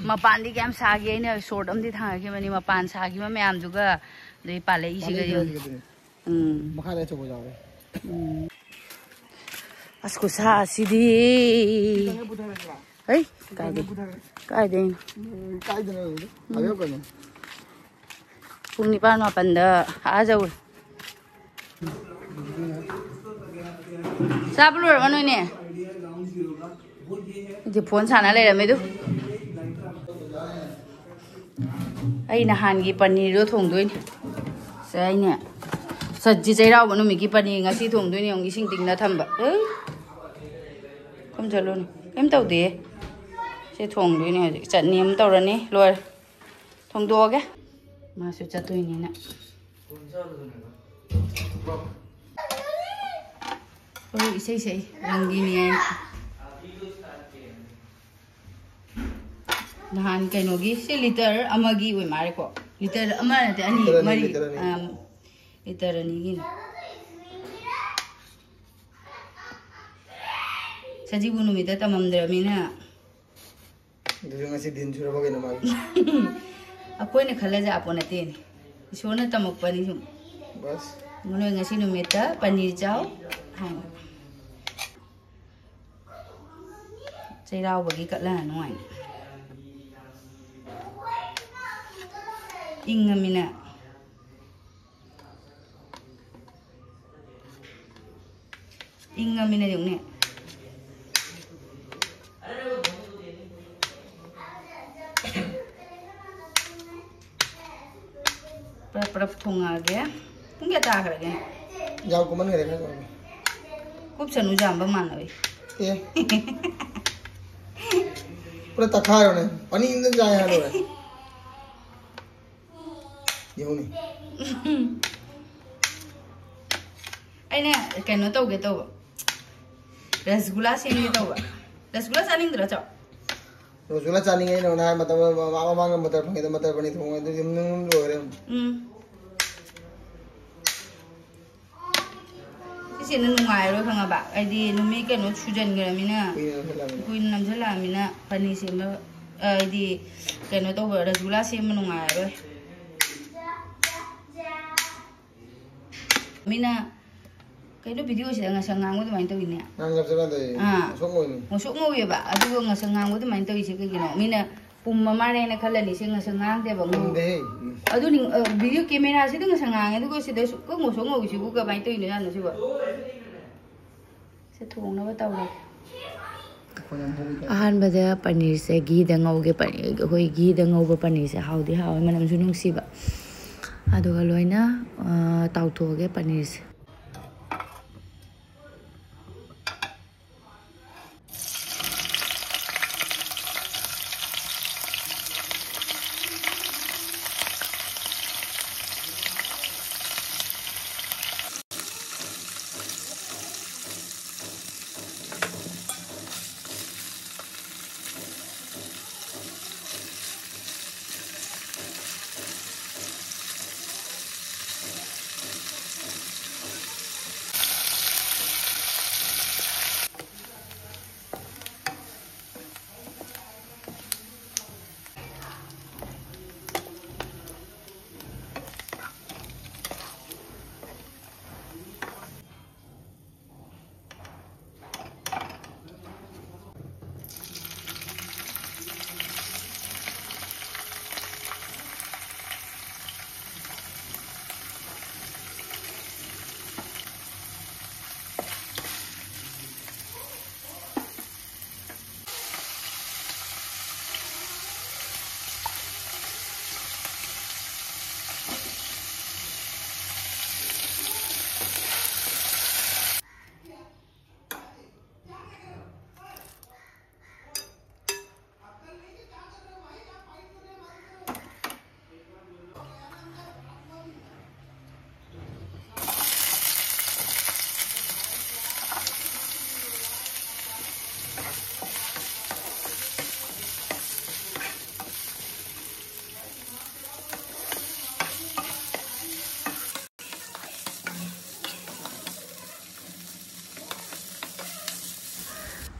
ꯃꯄꯥꯟꯗꯤ ꯀꯌꯥꯝ ꯁꯥꯒꯦ? ꯑꯩꯅ ꯁꯣꯔꯠ ꯑꯃꯗꯤ ꯊꯥꯡꯒꯠꯈꯤꯕꯅꯤ꯫ ꯃꯄꯥꯟ ꯁꯥꯈꯤꯕ ꯃꯌꯥꯝꯗꯨꯒ ꯑꯗꯩ ꯄꯥꯜꯂꯛꯏꯁꯤꯒ ꯌꯦꯡꯉꯨ꯫ ꯎꯝ꯫ ꯃꯈꯥꯗ ꯑꯆꯧꯕ ꯌꯥꯎꯔꯦ꯫ ꯎꯝ꯫ ꯑꯁ, ꯈꯨꯠꯁꯥꯁꯤꯗꯤ꯫ ꯈꯤꯇꯪ ꯄꯨꯊꯔꯁꯤꯔꯥ? ꯍꯩ, ꯈꯤꯇꯪ ꯀꯥꯏꯗꯩ? ꯄꯨꯊꯔꯁꯤ꯫ ꯀꯥꯏꯗꯩꯅꯣ? ꯎꯝ, ꯀꯥꯏꯗꯅꯣ ꯌꯦꯡꯉꯨꯗ꯫ ꯎꯝ꯫ ꯑꯗꯨ ꯀꯩꯅꯣ? ꯄꯨꯡ ꯅꯤꯄꯥꯟ ꯃꯥꯄꯟꯗ ꯑꯥ ꯌꯧꯔꯦ꯫ ꯆꯥꯕ ꯂꯣꯏꯔꯕ ꯅꯣꯏꯅꯦ? ꯑꯩꯗꯤ ꯐꯣꯟ ꯁꯥꯟꯅ ꯂꯩꯔꯝꯃꯦ ꯑꯗꯨ꯫ ꯑꯩ ꯅꯍꯥꯟꯒꯤ ꯄꯅꯤꯔꯗꯣ ꯊꯣꯡꯗꯣꯏꯅꯤ꯫ ꯁꯦ ꯑꯩꯅꯦ, ꯁꯠꯁꯤ ꯆꯩꯔꯥꯎꯕ ꯅꯨꯃꯤꯠꯀꯤ ꯄꯅꯤꯔ ꯉꯁꯤ ꯊꯣꯡꯗꯣꯏꯅꯤ꯫ ꯑꯃꯨꯛ ꯏꯁꯤꯡ ꯇꯤꯡꯅ ꯊꯝꯕ꯫ ꯑꯦ, ꯈꯨꯝ ꯆꯠꯂꯨꯅꯦ꯫ ꯀꯩꯝ ꯇꯧꯗꯦ꯫ ꯁꯤ ꯊꯣꯡꯗꯣꯏꯅꯤ ꯍꯧꯖꯤꯛ꯫ ꯆꯠꯅꯤ ꯑꯃ ꯇꯧꯔꯅꯤ꯫ ꯂꯣꯏꯔꯦ꯫ ꯊꯣꯡꯗꯣꯛꯑꯒꯦ꯫ ꯃꯥꯁꯨ ꯆꯠꯇꯣꯏꯅꯤꯅ꯫ ꯍꯣꯏ, ꯏꯁꯩ ꯁꯛꯏ꯫ ꯔꯪꯒꯤꯅꯤ ꯍꯥꯏꯅ꯫ ꯅꯍꯥꯟ ꯀꯩꯅꯣꯒꯤ, ꯁꯤ ꯂꯤꯇꯔ ꯑꯃꯒꯤ ꯑꯣꯏ ꯃꯥꯜꯂꯦꯀꯣ꯫ ꯂꯤꯇꯔ ꯑꯃ ꯅꯠꯇꯦ, ꯑꯅꯤ, ꯂꯤꯇꯔ ꯑꯅꯤ, ꯃꯔꯤ꯫ ꯂꯤꯇꯔ ꯑꯅꯤ꯫ ꯑꯥ, ꯂꯤꯇꯔ ꯑꯅꯤꯒꯤꯅꯤ꯫ ꯁꯖꯤꯕꯨ ꯅꯨꯃꯤꯠꯇ ꯇꯝꯃꯝꯗ꯭ꯔꯕꯅꯤꯅ꯫ ꯑꯗꯨꯁꯨ ꯉꯁꯤ ꯗꯤꯟ ꯁꯨꯔꯕ ꯀꯩꯅꯣ ꯃꯥꯒꯤ? ꯑꯩꯈꯣꯏꯅ ꯈꯜꯂ ꯌꯥꯄꯣꯠ ꯅꯠꯇꯦꯅꯦ꯫ ꯏꯁꯣꯔꯅ ꯇꯝꯃꯛꯄꯅꯤ ꯁꯨꯝ꯫ ꯕꯁ꯫ ꯅꯣꯏ ꯉꯁꯤ ꯅꯨꯃꯤꯠꯇ ꯄꯅꯤꯔ ꯆꯥꯎ ꯍꯥꯏꯅ꯫ ꯆꯩꯔꯥꯎꯕꯒꯤ ꯀꯠꯂ ꯅꯨꯡꯉꯥꯏꯅ꯫ ꯏꯪꯉꯃꯤꯅ꯫ ꯏꯪꯉꯃꯤꯅ ꯌꯦꯡꯉꯨꯅꯦ꯫ ꯄꯔꯞ ꯄꯔꯞ ꯊꯣꯡꯉꯛꯑꯒꯦ꯫ ꯄꯨꯡ ꯀꯌꯥ ꯇꯥꯈ꯭ꯔꯒꯦ? ꯌꯥꯝ ꯀꯨꯝꯃꯟꯈ꯭ꯔꯦ ꯈꯔ ꯇꯧꯔꯒꯦ꯫ ꯀꯨꯞꯁꯅꯨ ꯌꯥꯝꯕ ꯃꯥꯟꯅꯕꯩ꯫ ꯑꯦ꯫ ꯄꯨꯔꯥ ꯇꯛꯈꯥꯏꯔꯣꯅꯦ꯫ ꯄꯅꯤ ꯑꯝꯇ ꯆꯥꯏ ꯍꯥꯏꯔꯣꯏ꯫ ꯌꯦꯡꯉꯨꯅꯦ꯫ ꯑꯩꯅ ꯀꯩꯅꯣ ꯇꯧꯒꯦ ꯇꯧꯕ, ꯔꯁꯒꯨꯂꯥ ꯁꯦꯝꯒꯦ ꯇꯧꯕ꯫ ꯔꯁꯒꯨꯂꯥ ꯆꯥꯅꯤꯡꯗ꯭ꯔꯣ, ꯆꯣ? ꯔꯁꯒꯨꯂꯥ ꯆꯥꯅꯤꯡꯉꯦ꯫ ꯑꯩꯅ ꯅꯍꯥꯟ ꯃꯇꯝ, ꯃꯃꯥꯡ ꯃꯇꯝ ꯐꯪꯉꯤꯗ ꯃꯇꯔ ꯄꯅꯤꯔ ꯊꯣꯡꯉꯦ, ꯑꯗꯨꯗꯤ ꯑꯗꯨꯝ ꯂꯣꯏꯔꯦ꯫ ꯎꯝ꯫ ꯁꯤꯁꯦꯅ ꯅꯨꯡꯉꯥꯏꯔꯣꯏ, ꯈꯪꯉꯕ? ꯍꯥꯏꯗꯤ ꯅꯨꯃꯤꯠ ꯀꯩꯅꯣ ꯁꯨꯖꯟꯈ꯭ꯔꯃꯤꯅ, ꯀꯨꯏꯅ ꯅꯝꯁꯤꯜꯂꯛꯑꯃꯤꯅ꯫ ꯀꯨꯏꯅ ꯅꯝꯁꯤꯜꯂꯛꯑꯃꯤꯅ ꯄꯅꯤꯔ ꯁꯦꯝꯕ, ꯍꯥꯏꯗꯤ ꯀꯩꯅꯣ ꯇꯧꯕ, ꯔꯁꯒꯨꯂꯥ ꯁꯦꯝꯕ ꯅꯨꯡꯉꯥꯏꯔꯔꯣꯏ꯫ ꯃꯤꯅ ꯀꯩꯅꯣ ꯚꯤꯗꯤꯑꯣꯁꯤꯗ ꯉꯁꯪ ꯉꯥꯡꯕ ꯑꯗꯨꯃꯥꯏꯅ ꯇꯧꯋꯤꯅꯦ꯫ ꯅꯪ ꯆꯞ ꯆꯞ ꯃꯥꯟꯅꯩ꯫ ꯑꯥ꯫ ꯉꯧꯁꯣꯛ ꯉꯧꯏꯅꯦ꯫ ꯉꯧꯁꯣꯛ ꯉꯧꯋꯦꯕ, ꯑꯗꯨꯒ ꯉꯁꯪ ꯉꯥꯡꯕ ꯑꯗꯨꯃꯥꯏꯅ ꯇꯧꯔꯤꯁꯦ ꯀꯩꯒꯤꯅꯣ? ꯃꯤꯅ ꯄꯨꯝꯃ ꯃꯥꯜꯂꯦꯅ ꯈꯜꯂꯅꯤ, ꯁꯦ ꯉꯁꯪ ꯉꯥꯡꯗꯦꯕ, ꯉꯧ-, ꯄꯨꯝꯗꯦꯍꯦ꯫ ꯎꯝ꯫ ꯑꯗꯨꯅꯤ, ꯑ, ꯚꯤꯗꯤꯑꯣ ꯀꯦꯃꯦꯔꯥꯁꯤꯗ ꯉꯁꯪ ꯉꯥꯡꯉꯦ, ꯑꯗꯨꯒ ꯁꯤꯗ ꯁꯨꯛꯉꯧ ꯉꯧꯁꯣꯛ ꯉꯧꯏꯁꯤꯕꯨ ꯀꯃꯥꯏꯅ ꯇꯧꯔꯤꯅꯣ ꯖꯥꯠꯅꯣ ꯁꯤꯕꯣ? ꯁꯦ ꯊꯣꯡꯅꯕ ꯇꯧꯔꯒꯦ꯫ ꯑꯩꯈꯣꯏ ꯌꯥꯝ ꯍꯧꯕ ꯇꯥꯏꯞ꯫ ꯑꯍꯥꯟꯕꯗ ꯄꯅꯤꯔꯁꯦ ꯘꯤꯗ ꯉꯧꯒꯦ꯫ ꯄꯅꯤꯔ, ꯑꯩꯈꯣꯏ ꯘꯤꯗ ꯉꯧꯕ ꯄꯅꯤꯔꯁꯦ ꯍꯥꯎꯗꯤ ꯍꯥꯎꯋꯦ, ꯃꯅꯝꯁꯨ ꯅꯨꯡꯁꯤꯕ꯫ ꯑꯗꯨꯒ ꯂꯣꯏꯅ, ꯑ, ꯇꯥꯎꯊꯣꯛꯑꯒꯦ ꯄꯅꯤꯔꯁꯦ꯫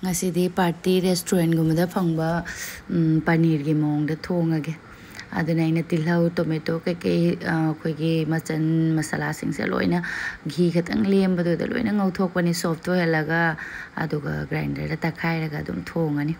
ꯉꯁꯤꯗꯤ party restaurantꯒꯨꯝꯕꯗ ꯐꯪꯕ, ꯎꯝ, ꯄꯅꯤꯔꯒꯤ ꯃꯑꯣꯡꯗ ꯊꯣꯡꯉꯒꯦ꯫ ꯑꯗꯨꯅ ꯑꯩꯅ ꯇꯤꯜꯍꯧ, tomato ꯀꯩꯀꯩ, ꯑ, ꯑꯩꯈꯣꯏꯒꯤ ꯃꯆꯜ ꯃꯁꯥꯂꯥꯁꯤꯡꯁꯦ ꯂꯣꯏꯅ ꯘꯤ ꯈꯛꯇꯪ ꯂꯦꯝꯕꯗꯨꯗ ꯂꯣꯏꯅ ꯉꯧꯊꯣꯛꯄꯅꯤ, soft ꯑꯣꯏꯍꯜꯂꯒ, ꯑꯗꯨꯒ grinderꯗ ꯇꯛꯈꯥꯏꯔꯒ ꯑꯗꯨꯝ ꯊꯣꯡꯉꯅꯤ꯫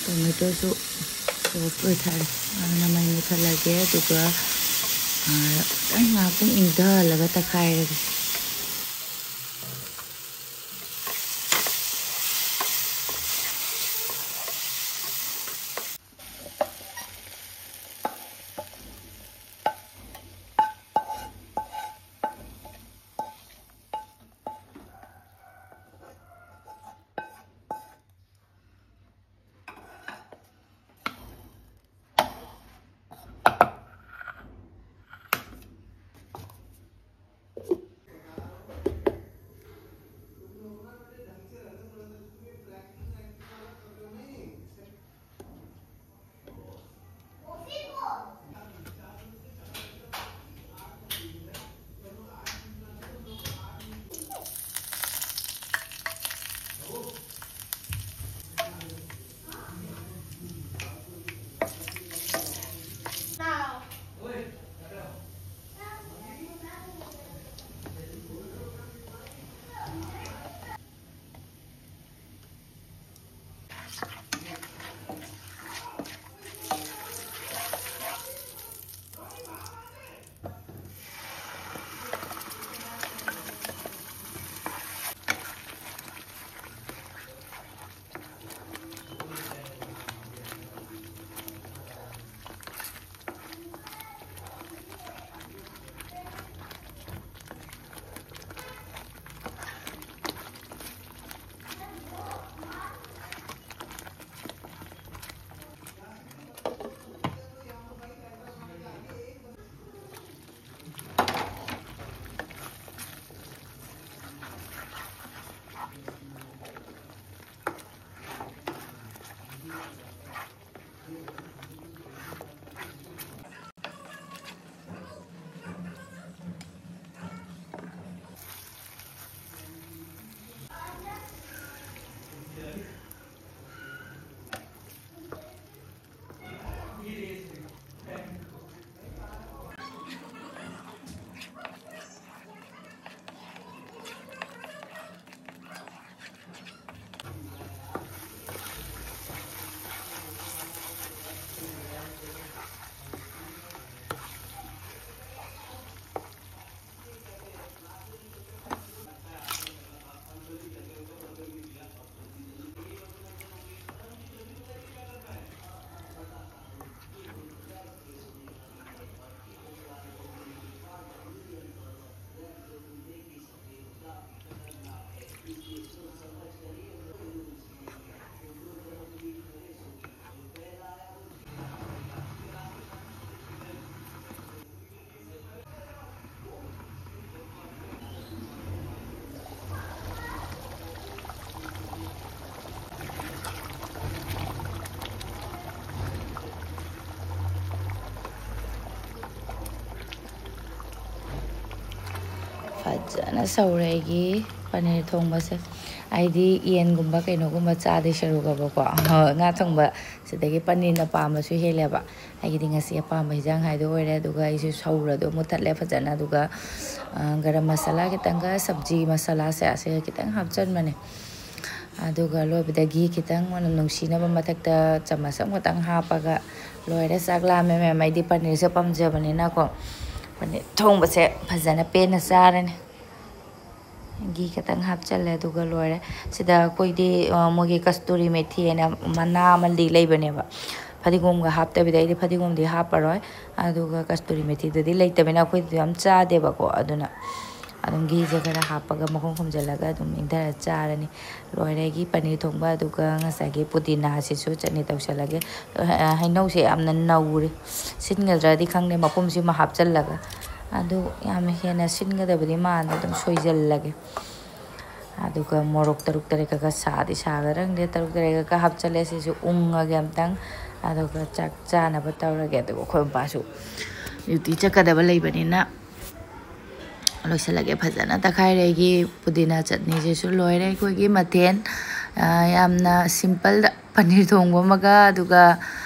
Tomatoꯁꯨ soft ꯑꯣꯏꯊꯔꯦ꯫ ꯑꯗꯨꯅ ꯃꯩ ꯃꯨꯊꯠꯂꯒꯦ, ꯑꯗꯨꯒ, ꯑ, ꯈꯤꯇꯪ ꯉꯥꯏꯍꯥꯛꯇꯪ ꯏꯪꯊꯍꯜꯂꯒ ꯇꯛꯈꯥꯏꯔꯒꯦ꯫ ꯐꯖꯅ ꯁꯧꯔꯦ ꯑꯩꯒꯤ ꯄꯅꯤꯔ ꯊꯣꯡꯕꯁꯦ꯫ ꯑꯩꯗꯤ ꯌꯦꯟꯒꯨꯝꯕ ꯀꯩꯅꯣꯒꯨꯝꯕ ꯆꯥꯗꯣꯏ ꯁꯔꯨꯛꯑꯕꯀꯣ, ꯉꯥ ꯊꯣꯡꯕ ꯁꯤꯗꯒꯤ ꯄꯅꯤꯔꯅ ꯄꯥꯝꯕꯁꯨ ꯍꯦꯜꯂꯦꯕ꯫ ꯑꯩꯒꯤꯗꯤ ꯉꯁꯤ ꯑꯄꯥꯝꯕ ꯍꯤꯟꯖꯥꯡ ꯍꯥꯏꯗꯣ ꯑꯣꯏꯔꯦ꯫ ꯑꯗꯨꯒ ꯑꯩꯁꯨ ꯁꯧꯔꯗꯣ ꯃꯨꯠꯊꯠꯂꯦ ꯐꯖꯅ꯫ ꯑꯗꯨꯒ, ꯑ, ꯒꯔꯝ ꯃꯁꯥꯂꯥ ꯈꯤꯇꯪꯒ ꯁꯞꯖꯤ ꯃꯁꯥꯂꯥꯁꯦ ꯑꯁꯤꯒ ꯈꯤꯇꯪ ꯍꯥꯞꯆꯟꯕꯅꯦ꯫ ꯑꯗꯨꯒ ꯂꯣꯏꯕꯗ ꯘꯤ ꯈꯤꯇꯪ ꯃꯅꯝ ꯅꯨꯡꯁꯤꯅꯕ ꯃꯊꯛꯇ ꯆꯥꯃꯁ ꯑꯃꯈꯛꯇꯪ ꯍꯥꯞꯄꯒ ꯂꯣꯏꯔꯦ꯫ ꯆꯥꯛ ꯂꯥꯝꯃꯦ ꯃꯌꯥꯝ, ꯑꯩꯗꯤ ꯄꯅꯤꯔꯁꯦ ꯄꯥꯝꯖꯕꯅꯤꯅꯀꯣ꯫ ꯄꯅꯤꯔ ꯊꯣꯡꯕꯁꯦ ꯐꯖꯅ ꯄꯦꯟꯅ ꯆꯥꯔꯅꯤ꯫ ꯘꯤ ꯈꯤꯇꯪ ꯍꯥꯞꯆꯜꯂꯦ, ꯑꯗꯨꯒ ꯂꯣꯏꯔꯦ꯫ ꯁꯤꯗ ꯑꯩꯈꯣꯏꯗꯤ, ꯑ, ꯃꯣꯏꯒꯤ ꯀꯁꯇꯨꯔꯤ ꯃꯦꯊꯤ ꯍꯥꯏꯅ ꯃꯅꯥ ꯑꯃꯗꯤ ꯂꯩꯕꯅꯦꯕ, ꯐꯗꯤꯒꯣꯝꯒ ꯍꯥꯞꯇꯕꯤꯗ꯫ ꯑꯩꯗꯤ ꯐꯗꯤꯒꯣꯝꯗꯤ ꯍꯥꯞꯄꯔꯣꯏ꯫ ꯑꯗꯨꯒ ꯀꯁꯇꯨꯔꯤ ꯃꯦꯊꯤꯗꯨꯗꯤ ꯂꯩꯇꯕꯅꯤꯅ ꯑꯩꯈꯣꯏꯗꯤ ꯌꯥꯝ ꯆꯥꯗꯦꯕꯀꯣ꯫ ꯑꯗꯨꯅ ꯑꯗꯨꯝ ꯘꯤꯁꯦ ꯈꯔ ꯍꯥꯞꯄꯒ ꯃꯈꯨꯝ ꯈꯨꯝꯖꯤꯜꯂꯒ ꯑꯗꯨꯝ ꯏꯪꯊꯔ ꯆꯥꯔꯅꯤ꯫ ꯂꯣꯏꯔꯦ ꯑꯩꯒꯤ ꯄꯅꯤꯔ ꯊꯣꯡꯕ꯫ ꯑꯗꯨꯒ ꯉꯁꯥꯏꯒꯤ ꯄꯨꯗꯤꯅꯥꯁꯤꯁꯨ ꯆꯠꯅꯤ ꯇꯧꯁꯜꯂꯒꯦ꯫ ꯑ, ꯍꯩꯅꯧꯁꯦ ꯌꯥꯝꯅ ꯅꯧꯔꯤ, ꯁꯤꯟꯒꯗ꯭ꯔꯗꯤ ꯈꯪꯗꯦ ꯃꯄꯨꯝꯁꯤꯃ ꯍꯥꯞꯆꯜꯂꯒ꯫ ꯑꯗꯨ ꯌꯥꯝ ꯍꯦꯟꯅ ꯁꯤꯟꯒꯗꯕꯗꯤ ꯃꯥꯟꯗꯦ, ꯑꯗꯨꯝ ꯁꯣꯏꯖꯜꯂꯒꯦ꯫ ꯑꯗꯨꯒ ꯃꯣꯔꯣꯛ ꯇꯔꯨꯛ ꯇꯔꯦꯠ ꯈꯛ ꯁꯥꯗꯤ ꯁꯥꯒꯗ꯭ꯔꯥ ꯈꯪꯗꯦ, ꯇꯔꯨꯛ ꯇꯔꯦꯠ ꯈꯛ ꯍꯥꯞꯆꯜꯂꯦ꯫ ꯁꯤꯁꯨ ꯎꯪꯉꯒꯦ ꯑꯝꯇꯪ, ꯑꯗꯨꯒ ꯆꯥꯛ ꯆꯥꯅꯕ ꯇꯧꯔꯒꯦ꯫ ꯑꯗꯨꯒ ꯑꯩꯈꯣꯏ ꯃꯄꯥꯁꯨ ꯗ꯭ꯌꯨꯇꯤ ꯆꯠꯀꯗꯕ ꯂꯩꯕꯅꯤꯅ ꯂꯣꯏꯁꯤꯜꯂꯒꯦ꯫ ꯐꯖꯅ ꯇꯛꯈꯥꯏꯔꯦ꯫ ꯑꯩꯒꯤ ꯄꯨꯗꯤꯅꯥ ꯆꯠꯅꯤꯁꯤꯁꯨ ꯂꯣꯏꯔꯦ ꯑꯩꯈꯣꯏꯒꯤ ꯃꯊꯦꯜ꯫ ꯑ, ꯌꯥꯝꯅ ꯁꯤꯝꯄꯜꯗ ꯄꯅꯤꯔ ꯊꯣꯡꯕ ꯑꯃꯒ, ꯑꯗꯨꯒ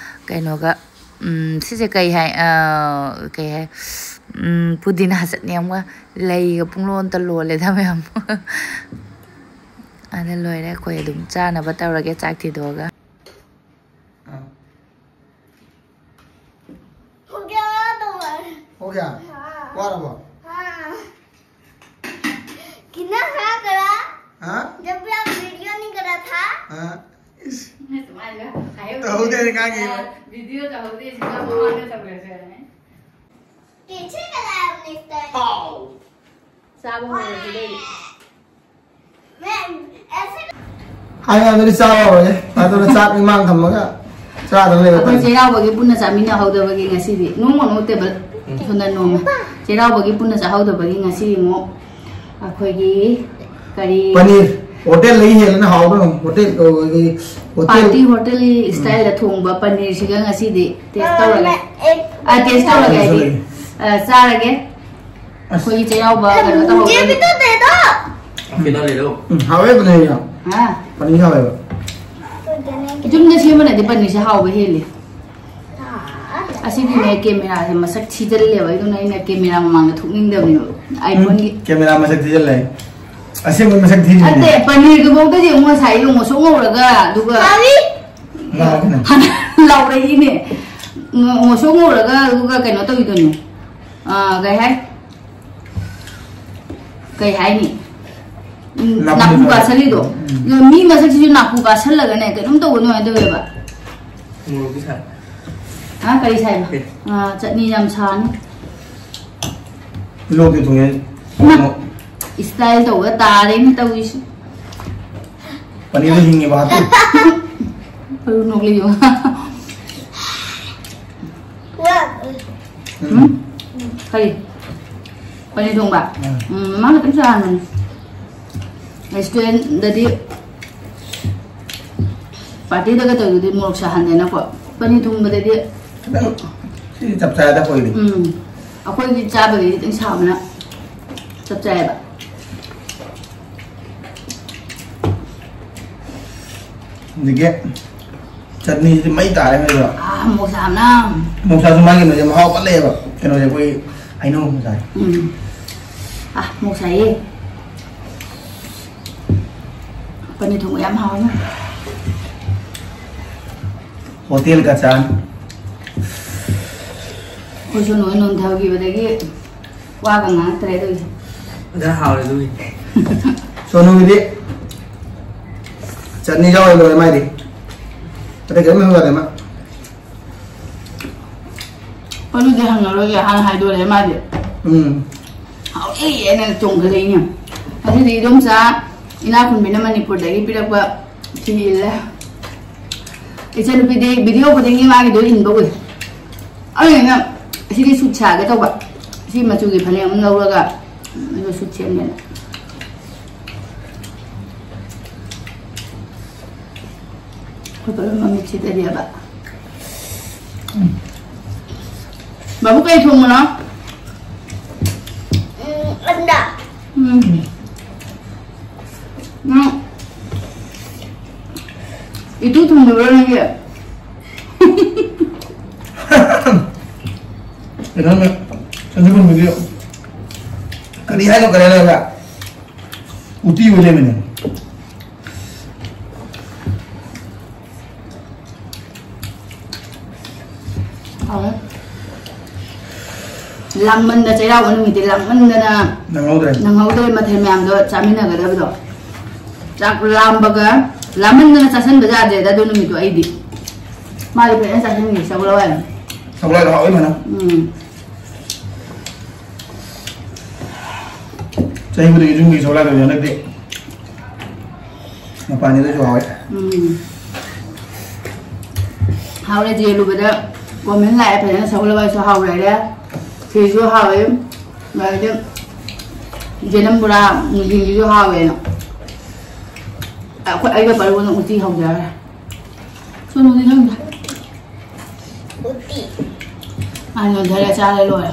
ꯀꯩꯅꯣꯒ, ꯎꯝ, ꯁꯤꯁꯦ ꯀꯩ ꯍꯥꯏ, ꯑ, ꯀꯩ ꯍꯥꯏ, ꯎꯝ, ꯄꯨꯗꯤꯅꯥ ꯆꯠꯅꯤ ꯑꯃꯒ, ꯂꯩꯒ ꯄꯨꯡꯂꯣꯟꯗ ꯂꯣꯜꯂꯦꯗ ꯃꯌꯥꯝ꯫ ꯑꯗ ꯂꯣꯏꯔꯦ, ꯑꯩꯈꯣꯏ ꯑꯗꯨꯝ ꯆꯥꯅꯕ ꯇꯧꯔꯒꯦ ꯆꯥꯛ ꯊꯤꯗꯣꯛꯑꯒ꯫ हाँ। हो गया तुम्हारा? हो गया? हाँ। वाह, वाह। हाँ। कितना खा करा? हाँ? जब भी आप वीडियो नहीं करा था। हाँ। इस मैं तुम्हारे घर आए तो हो उधर कहाँ गई मैं? वीडियो का होते इसका भगवान का सब वैसे है। कैसे करा आपने इस तरह? आओ। साबुन में रख दे। मैं ꯍꯥꯏ ꯉꯥꯏꯗꯨꯗꯤ ꯆꯥꯔꯔꯣꯏꯒꯦ꯫ ꯑꯗꯨꯅ ꯆꯥꯛ ꯏꯃꯥꯡ ꯊꯝꯃꯒ ꯆꯥꯗꯅ ꯂꯩꯕ ꯑꯩꯈꯣꯏ ꯇꯜꯂꯤ꯫ ꯆꯩꯔꯥꯎꯕꯒꯤ ꯄꯨꯟꯅ ꯆꯥꯃꯤꯟꯅꯍꯧꯗꯕꯒꯤ ꯉꯁꯤꯗꯤ ꯅꯣꯡꯃ ꯅꯣꯡ ꯇꯦꯕꯜ ꯁꯣꯝꯗ ꯅꯣꯡꯃ ꯆꯩꯔꯥꯎꯕꯒꯤ ꯄꯨꯟꯅ ꯆꯥꯍꯧꯗꯕꯒꯤ ꯉꯁꯤꯗꯤ ꯑꯃꯨꯛ ꯑꯩꯈꯣꯏꯒꯤ ꯀꯔꯤ ꯄꯅꯤꯔ ꯍꯣꯇꯦꯜꯗꯒꯤ ꯍꯦꯟꯅ ꯍꯥꯎꯕ ꯍꯣꯇꯦꯜ, ꯑꯩꯈꯣꯏꯒꯤ ꯍꯣꯇꯦꯜ꯫ ꯄꯥꯔꯇꯤ ꯍꯣꯇꯦꯜꯒꯤ ꯎꯝ꯫ ꯏꯁꯇꯥꯏꯜꯗ ꯊꯣꯡꯕ ꯄꯅꯤꯔꯁꯤꯒ ꯉꯁꯤꯗꯤ ꯇꯦꯁ ꯇꯧꯔꯒꯦ꯫ ꯑ, ꯇꯦꯁ ꯇꯧꯔꯒꯦ ꯍꯥꯏꯗꯤ, ꯑ, ꯆꯥꯔꯒꯦ꯫ ꯑꯁ꯫ ꯑꯩꯈꯣꯏꯒꯤ ꯆꯩꯔꯥꯎꯕ ꯀꯩꯅꯣ ꯇꯧꯍꯧꯗ꯭ꯔꯗꯤ꯫ ꯐꯤꯗ ꯂꯩꯔꯣ꯫ ꯎꯝ, ꯍꯥꯎꯋꯦ ꯄꯅꯤꯔ ꯌꯥꯝ꯫ ꯍꯥ? ꯄꯅꯤꯔ ꯍꯥꯎꯋꯦꯕ꯫ ꯌꯨꯝꯗ ꯁꯦꯝꯕꯅꯗꯤ ꯄꯅꯤꯔꯁꯦ ꯍꯥꯎꯕ ꯍꯦꯜꯂꯤ꯫ ꯑꯁꯤꯒꯤꯅꯦ ꯀꯦꯃꯦꯔꯥꯁꯦ ꯃꯁꯛ ꯊꯤꯖꯤꯜꯂꯦꯕ, ꯑꯗꯨꯅ ꯑꯩꯅ ꯀꯦꯃꯦꯔꯥ ꯃꯃꯥꯡꯗ ꯊꯣꯛꯅꯤꯡꯗꯕꯅꯦꯕ꯫ ꯎꯝ, iPhoneꯒꯤ꯫ ꯀꯦꯃꯦꯔꯥ ꯃꯁꯛ ꯊꯤꯖꯤꯜꯂꯦ꯫ ꯑꯁꯦꯡꯕ ꯃꯁꯛ ꯊꯤꯔꯤꯅꯦ꯫ ꯅꯠꯇꯦ, ꯄꯅꯤꯔꯗꯨꯐꯥꯎꯗꯗꯤ ꯑꯃꯨꯛ ꯉꯁꯥꯏ ꯑꯌꯨꯛ ꯉꯧꯁꯣꯛ ꯉꯧꯔꯒ, ꯑꯗꯨꯒ ꯉꯥꯎꯕꯅꯦ꯫ ꯂꯥꯎꯔꯛꯏꯅꯦ꯫ ꯉ-, ꯉꯧꯁꯣꯛ ꯉꯧꯔꯒ, ꯑꯗꯨꯒ ꯀꯩꯅꯣ ꯇꯧꯋꯤꯗꯨꯅꯦ꯫ ꯑꯥ, ꯀꯩ ꯍꯥꯏ? ꯀꯩ ꯍꯥꯏꯅꯤ? ꯎꯝ, ꯅꯥꯄꯨ ꯅꯥꯄꯨ ꯅꯥꯄꯨ꯫ ꯀꯥꯁꯜꯂꯤꯗꯣ꯫ ꯎꯝ꯫ ꯑꯗꯣ ꯃꯤ ꯃꯁꯛꯁꯤꯁꯨ ꯅꯥꯄꯨ ꯀꯥꯁꯜꯂꯒꯅꯦ, ꯀꯩꯅꯣꯝ ꯇꯧꯕ ꯑꯗꯨꯃꯥꯏꯅ ꯇꯧꯋꯦꯕ꯫ ꯃꯣꯔꯣꯛꯇꯤ ꯁꯥꯏ꯫ ꯑꯥ, ꯀꯔꯤ ꯁꯥꯏꯕ? ꯑꯦ꯫ ꯑꯥ, ꯆꯠꯅꯤ ꯌꯥꯝ ꯁꯥꯅꯤ꯫ ꯂꯣꯛꯇꯤ ꯊꯨꯡꯉꯦ꯫ ꯏꯃꯥ, ꯏꯁꯇꯥꯏꯜ ꯇꯧꯕ ꯇꯥꯔꯦꯅꯦ ꯇꯧꯔꯤꯁꯦ꯫ ꯄꯅꯤꯔꯗꯣ ꯍꯤꯡꯉꯤꯕ ꯍꯥꯞꯄꯤ꯫ ꯑꯗꯨ ꯅꯣꯛꯂꯤꯌꯣ꯫ ꯎꯝ꯫ ꯀꯔꯤ? ꯄꯅꯤꯔ ꯊꯣꯡꯕ? ꯎꯝ꯫ ꯎꯝ, ꯃꯃꯥ ꯈꯛꯇꯪ ꯆꯥꯍꯟꯕꯅꯤ꯫ ꯔꯦꯁꯇꯨꯔꯦꯟꯗꯗꯤ ꯄꯥꯔꯇꯤꯗꯒ ꯇꯧꯔꯤꯗꯨꯗꯤ ꯃꯣꯔꯣꯛ ꯁꯥꯍꯟꯗꯅꯀꯣ꯫ ꯄꯅꯤꯔ ꯊꯣꯡꯕꯗꯗꯤ ꯈꯤꯇꯪ ꯁꯤꯗꯤ ꯆꯞ ꯆꯥꯏꯗ ꯑꯩꯈꯣꯏꯗꯤ꯫ ꯎꯝ꯫ ꯑꯩꯈꯣꯏꯒꯤ ꯆꯥꯕꯒꯤꯗꯤ ꯈꯤꯇꯪ ꯁꯥꯕꯅ ꯆꯞ ꯆꯥꯏꯌꯦꯕ꯫ ꯍꯧꯖꯤꯛꯀꯤ ꯆꯠꯅꯤꯁꯤꯗꯤ ꯃꯩ ꯇꯥꯔꯦ ꯍꯥꯏꯕ꯫ ꯑꯥ, ꯃꯣꯔꯣꯛ ꯁꯥꯕꯅ꯫ ꯃꯣꯔꯣꯛ ꯁꯥꯕꯁꯨ ꯃꯥꯒꯤ ꯀꯩꯅꯣꯁꯦ ꯃꯍꯥꯎ ꯑꯃ ꯂꯩꯌꯦꯕ꯫ ꯀꯩꯅꯣꯁꯦ ꯑꯩꯈꯣꯏ ꯍꯩꯅꯧ ꯑꯃ ꯆꯥꯏ꯫ ꯎꯝ꯫ ꯑꯥ, ꯃꯣꯔꯣꯛ ꯁꯥꯏꯌꯦ꯫ ꯄꯅꯤꯔ ꯊꯣꯡꯕ ꯌꯥꯝ ꯍꯥꯎꯋꯦ꯫ ꯍꯣꯇꯦꯜ ꯀꯆꯥꯟ꯫ ꯑꯩꯈꯣꯏꯁꯨ ꯅꯣꯏ ꯅꯣꯟꯊꯈꯤꯕꯗꯒꯤ ꯋꯥꯒ ꯉꯥꯡꯉꯛꯇ꯭ꯔꯦ ꯑꯗꯨꯒꯤꯁꯨ꯫ ꯑꯗ ꯍꯥꯎꯔꯦ ꯑꯗꯨꯒꯤ꯫ ꯁꯣꯅꯨꯒꯤꯗꯤ ꯆꯠꯅꯤ ꯌꯥꯎꯔ ꯂꯣꯏꯔꯦ ꯃꯥꯏꯗꯤ꯫ ꯑꯇꯩ ꯀꯔꯤꯝ ꯍꯪꯒꯗꯦ ꯃꯥ꯫ ꯑꯗꯨꯗꯤ ꯍꯪꯉꯔꯣꯏꯒꯦ, ꯍꯥꯟꯅ ꯍꯥꯏꯗꯣꯔꯛꯑꯦ ꯃꯥꯗꯤ꯫ ꯎꯝ꯫ ꯍꯥꯎꯋꯦ ꯍꯥꯏꯅ ꯆꯣꯡꯈꯠꯂꯛꯏꯅꯦ꯫ ꯑꯁꯤꯗꯤ ꯏꯗꯣꯝꯆꯥ ꯏꯅꯥꯛꯈꯨꯟꯕꯤꯅ ꯃꯅꯤꯄꯨꯔꯗꯒꯤ ꯄꯤꯔꯛꯄ ꯁꯤ ꯏꯜꯂꯦ꯫ ꯏꯆꯟꯅꯨꯄꯤꯗꯤ ꯚꯤꯗꯤꯑꯣ ꯈꯨꯗꯤꯡꯒꯤ ꯃꯥꯒꯤꯗꯣ ꯏꯟꯕ ꯎꯏ꯫ ꯑꯩꯅ ꯁꯤꯗꯤ ꯁꯨꯠ ꯁꯥꯒꯦ ꯇꯧꯕ꯫ ꯁꯤ ꯃꯆꯨꯒꯤ ꯐꯅꯦꯛ ꯑꯃ ꯂꯧꯔꯒ ꯑꯗꯨꯒ ꯁꯨꯠ ꯁꯦꯝꯒꯦꯅ꯫ ꯑꯩꯈꯣꯏ ꯄꯨꯂꯞ ꯃꯃꯤꯠꯁꯤꯗꯗꯤꯕ꯫ ꯕꯥꯕꯨ ꯀꯩ ꯊꯣꯡꯕꯅꯣ? ꯎꯝ, ꯑꯟꯗꯥ꯫ ꯎꯝ꯫ ꯅꯪ ꯏꯇꯨ ꯊꯣꯡꯕꯤꯕ꯭ꯔꯣ ꯅꯪꯒꯤ? ꯀꯩꯅꯣꯅꯦ, ꯁꯟꯖꯨ ꯊꯣꯡꯕꯤꯗꯤ ꯀꯔꯤ ꯍꯥꯏꯅꯣ, ꯀꯔꯤ ꯍꯥꯏꯅꯣ? ꯎꯇꯤ ꯑꯣꯏ ꯂꯩꯔꯝꯃꯦꯅꯦ꯫ ꯍꯥꯎꯋꯦ꯫ ꯂꯥꯡꯃꯟꯗ, ꯆꯩꯔꯥꯎꯕ ꯅꯨꯃꯤꯠꯇꯤ ꯂꯥꯡꯃꯟꯗꯅ ꯅꯪꯍꯧꯗ꯭ꯔꯦ꯫ ꯅꯪꯍꯧꯗ꯭ꯔꯦ ꯃꯊꯦꯜ ꯃꯌꯥꯝꯗꯣ ꯆꯥꯃꯤꯟꯅꯒꯗꯕꯗꯣ꯫ ꯆꯥꯛ ꯂꯥꯝꯕꯒ, ꯂꯥꯝꯃꯟꯗꯅ ꯆꯥꯁꯟꯕ ꯌꯥꯗ꯭ꯔꯦꯗ ꯑꯗꯨ ꯅꯨꯃꯤꯠꯇꯣ ꯑꯩꯗꯤ꯫ ꯃꯥꯗꯤ ꯐꯖꯅ ꯆꯥꯁꯟꯈꯤ, ꯁꯒꯣꯜ ꯍꯋꯥꯏ꯫ ꯁꯒꯣꯜ ꯍꯋꯥꯏꯗꯣ ꯍꯥꯎꯋꯤ ꯐꯖꯅ꯫ ꯎꯝ꯫ ꯆꯍꯤ ꯈꯨꯗꯤꯡꯒꯤ ꯌꯨꯝꯒꯤ ꯁꯒꯣꯜ ꯍꯋꯥꯏ ꯇꯧꯕꯅꯦ, ꯍꯟꯗꯛꯇꯤ ꯃꯄꯥꯟꯒꯤꯗꯨꯁꯨ ꯍꯥꯎꯋꯦ꯫ ꯎꯝ꯫ ꯍꯥꯎꯔꯦ, ꯌꯦꯜꯂꯨꯕꯗ comment ꯂꯥꯛꯑꯦ, ꯐꯖꯅ ꯁꯒꯣꯜ ꯍꯋꯥꯏꯁꯨ ꯍꯥꯎꯔꯦ, ꯈꯤꯔꯁꯨ ꯍꯥꯎꯋꯦ, ꯑꯗꯩꯗꯤ ꯌꯦꯅꯝ ꯕꯣꯔꯥ ꯅꯨꯡꯊꯤꯟꯒꯤꯁꯨ ꯍꯥꯎꯋꯦꯅ꯫ ꯑꯩꯈꯣꯏ, ꯑꯩꯒ ꯄꯔꯨꯅ ꯎꯇꯤ ꯍꯧꯖꯔꯦ꯫ ꯁꯣꯅꯨꯗꯤ ꯅꯪꯗꯤ? ꯎꯇꯤ꯫ ꯑꯥ, ꯅꯣꯟꯊꯔ ꯆꯥꯔ ꯂꯣꯏꯔꯦ꯫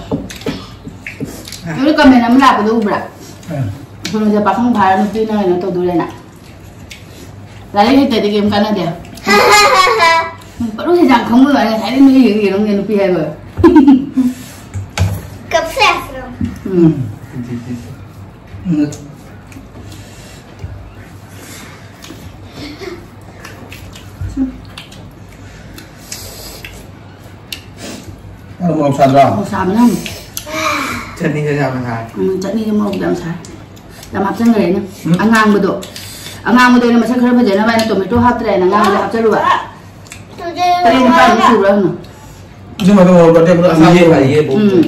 ꯑꯗꯨ comment ꯑꯃ ꯂꯥꯛꯄꯗꯣ ꯎꯕ꯭ꯔꯥ? ꯑꯥ꯫ ꯁꯣꯅꯨꯁꯦ ꯄꯥꯈꯪ ꯐꯥꯔ ꯅꯨꯄꯤꯅ ꯀꯩꯅꯣ ꯇꯧꯗꯣꯔꯦꯅ꯫ ꯂꯥꯏꯔꯤꯛ ꯍꯩꯇ꯭ꯔꯗꯤ ꯀꯩꯝ ꯀꯥꯟꯅꯗꯦ꯫ ꯎꯝ, ꯄꯔꯨꯁꯦ ꯌꯥꯝ ꯈꯪꯕ ꯋꯥꯅꯤ, ꯉꯁꯥꯏꯗꯩ ꯅꯣꯏ ꯌꯦꯡ ꯌꯦꯡꯉꯝꯅꯦ ꯅꯨꯄꯤ ꯍꯥꯏꯕ꯫ ꯀꯞꯁꯦ꯫ ꯎꯝ꯫ ꯎꯝ꯫ ꯑꯗꯣ ꯃꯣꯔꯣꯛ ꯁꯥꯗ꯭ꯔꯣ? ꯃꯣꯔꯣꯛ ꯁꯥꯕꯅ꯫ ꯆꯠꯅꯤꯒ ꯌꯥꯝꯅ ꯁꯥꯏ꯫ ꯎꯝ, ꯆꯠꯅꯤꯒ ꯃꯣꯔꯣꯛ ꯌꯥꯝ ꯁꯥꯏ꯫ ꯌꯥꯝ ꯍꯥꯞꯆꯟꯈ꯭ꯔꯦ ꯑꯩꯅ꯫ ꯎꯝ꯫ ꯑꯉꯥꯡꯕꯗꯣ, ꯑꯉꯥꯡꯕꯗꯣ ꯑꯩꯅ ꯃꯁꯛ ꯈꯔ ꯐꯖꯅꯕ ꯍꯥꯏꯅ tomato ꯍꯥꯞꯇ꯭ꯔꯦꯅ ꯑꯉꯥꯡꯕꯗ ꯍꯥꯞꯆꯜꯂꯨꯕ꯫ ꯇꯔꯦꯠ ꯅꯤꯄꯥꯜꯃꯨꯛ ꯁꯨꯕ꯭ꯔꯥ ꯍꯪꯉꯨ꯫ ꯑꯗꯨ ꯃꯇꯝ ꯑꯣꯏꯔꯕ ꯇꯦꯕꯜ ꯑꯁꯥꯡꯕ ꯌꯦ ꯑꯣꯏꯔꯕ꯫ ꯌꯦ ꯕꯣꯛ꯫ ꯎꯝ꯫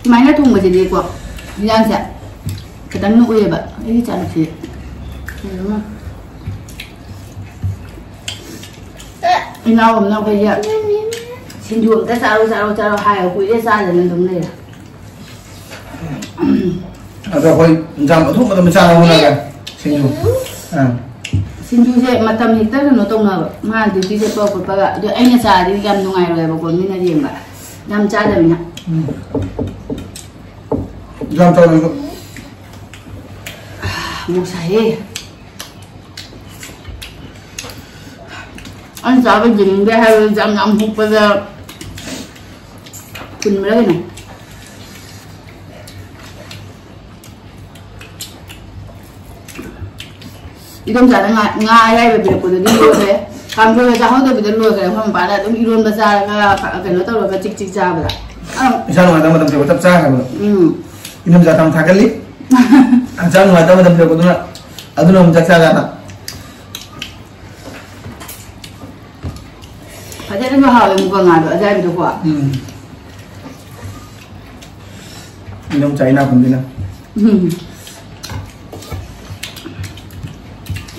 ꯁꯨꯃꯥꯏꯅ ꯊꯣꯡꯕꯁꯤꯗꯤꯀꯣ, ꯍꯤꯟꯖꯥꯡꯁꯦ ꯈꯤꯇꯪ ꯅꯣꯛꯑꯦꯕ ꯑꯩꯒꯤ ꯏꯆꯥꯅꯨꯄꯤꯁꯦ꯫ ꯏꯅꯥꯎ ꯑꯃꯅ ꯑꯩꯈꯣꯏꯁꯦ ꯁꯤꯡꯖꯨ ꯑꯝꯇ ꯆꯥꯔꯣ, ꯆꯥꯔꯣ, ꯆꯥꯔꯣ ꯍꯥꯏꯌꯦ, ꯀꯨꯏꯔꯦ ꯆꯥꯗꯅ ꯑꯗꯨꯝ ꯂꯩꯔꯦ꯫ ꯑꯗꯣ ꯑꯩꯈꯣꯏ ꯏꯟꯖꯥꯡ ꯑꯊꯨꯕ ꯃꯇꯝꯗ ꯆꯥꯅꯕ ꯍꯣꯠꯅꯔꯒꯦ꯫ ꯁꯤꯡꯖꯨ꯫ ꯑꯥ꯫ ꯁꯤꯡꯖꯨꯁꯦ ꯃꯇꯝ ꯍꯦꯛꯇ ꯀꯩꯅꯣ ꯇꯧꯅꯕ, ꯃꯥ ꯗ꯭ꯌꯨꯇꯤ ꯆꯠꯄ ꯈꯣꯠꯄꯒ꯫ ꯑꯗꯨ ꯑꯩꯅ ꯆꯥꯔꯗꯤ ꯌꯥꯝ ꯅꯨꯡꯉꯥꯏꯔꯣꯏꯕꯀꯣ, ꯃꯤꯅ ꯌꯦꯡꯕ꯫ ꯌꯥꯝ ꯆꯥꯗꯕꯅꯤꯅ꯫ ꯎꯝ꯫ ꯌꯥꯝ ꯆꯥꯎꯅ꯫ ꯑꯃꯨꯛ ꯁꯥꯏꯌꯦ꯫ ꯑꯩꯅ ꯆꯥꯕ ꯌꯦꯡꯅꯤꯡꯗꯦ ꯍꯥꯏꯕꯗꯨ ꯌꯥꯝ ꯌꯥꯝ ꯍꯨꯛꯄꯗ ꯀꯨꯟꯃꯔꯤꯅꯦ꯫ ꯏꯗꯣꯝꯆꯥꯅ ꯉꯥ, ꯉꯥ ꯑꯌꯥꯏꯕ ꯄꯤꯔꯛꯄꯗꯨꯗꯤ ꯂꯣꯏꯈ꯭ꯔꯦ꯫ ꯀꯥꯡꯁꯣꯏꯒ ꯆꯥꯍꯧꯗꯕꯤꯗ ꯂꯣꯏꯈ꯭ꯔꯦ꯫ ꯑꯩꯈꯣꯏ ꯃꯄꯥꯅ ꯑꯗꯨꯝ ꯏꯔꯣꯟꯕ ꯆꯥꯔꯒ, ꯀꯩꯅꯣ ꯇꯧꯔꯒ ꯆꯤꯛ ꯆꯤꯛ ꯆꯥꯕꯗ꯫ ꯑꯥ꯫ ꯏꯁꯥ ꯅꯨꯡꯉꯥꯏꯇꯕ ꯃꯇꯝ ꯆꯞ ꯆꯥ ꯍꯥꯏꯕꯗꯣ꯫ ꯎꯝ꯫ ꯏꯗꯣꯝꯆꯥ ꯊꯥꯡ ꯊꯥꯒꯠꯂꯤ꯫ ꯍꯛꯆꯥꯡ ꯅꯨꯡꯉꯥꯏꯇꯕ ꯃꯇꯝ ꯄꯤꯔꯛꯄꯗꯨꯅ ꯑꯗꯨꯅ ꯑꯃꯨꯛ ꯆꯥꯛ ꯆꯥ ꯀꯥꯟꯗ꯫ ꯐꯖꯅꯁꯨ ꯍꯥꯎꯋꯦ ꯃꯨꯀ ꯉꯥꯗꯣ ꯑꯖꯥꯏꯕꯗꯣꯀꯣ꯫ ꯎꯝ꯫ ꯏꯗꯣꯝꯆꯥ ꯏꯅꯥꯛꯈꯨꯟꯕꯤꯅ꯫ ꯎꯝ꯫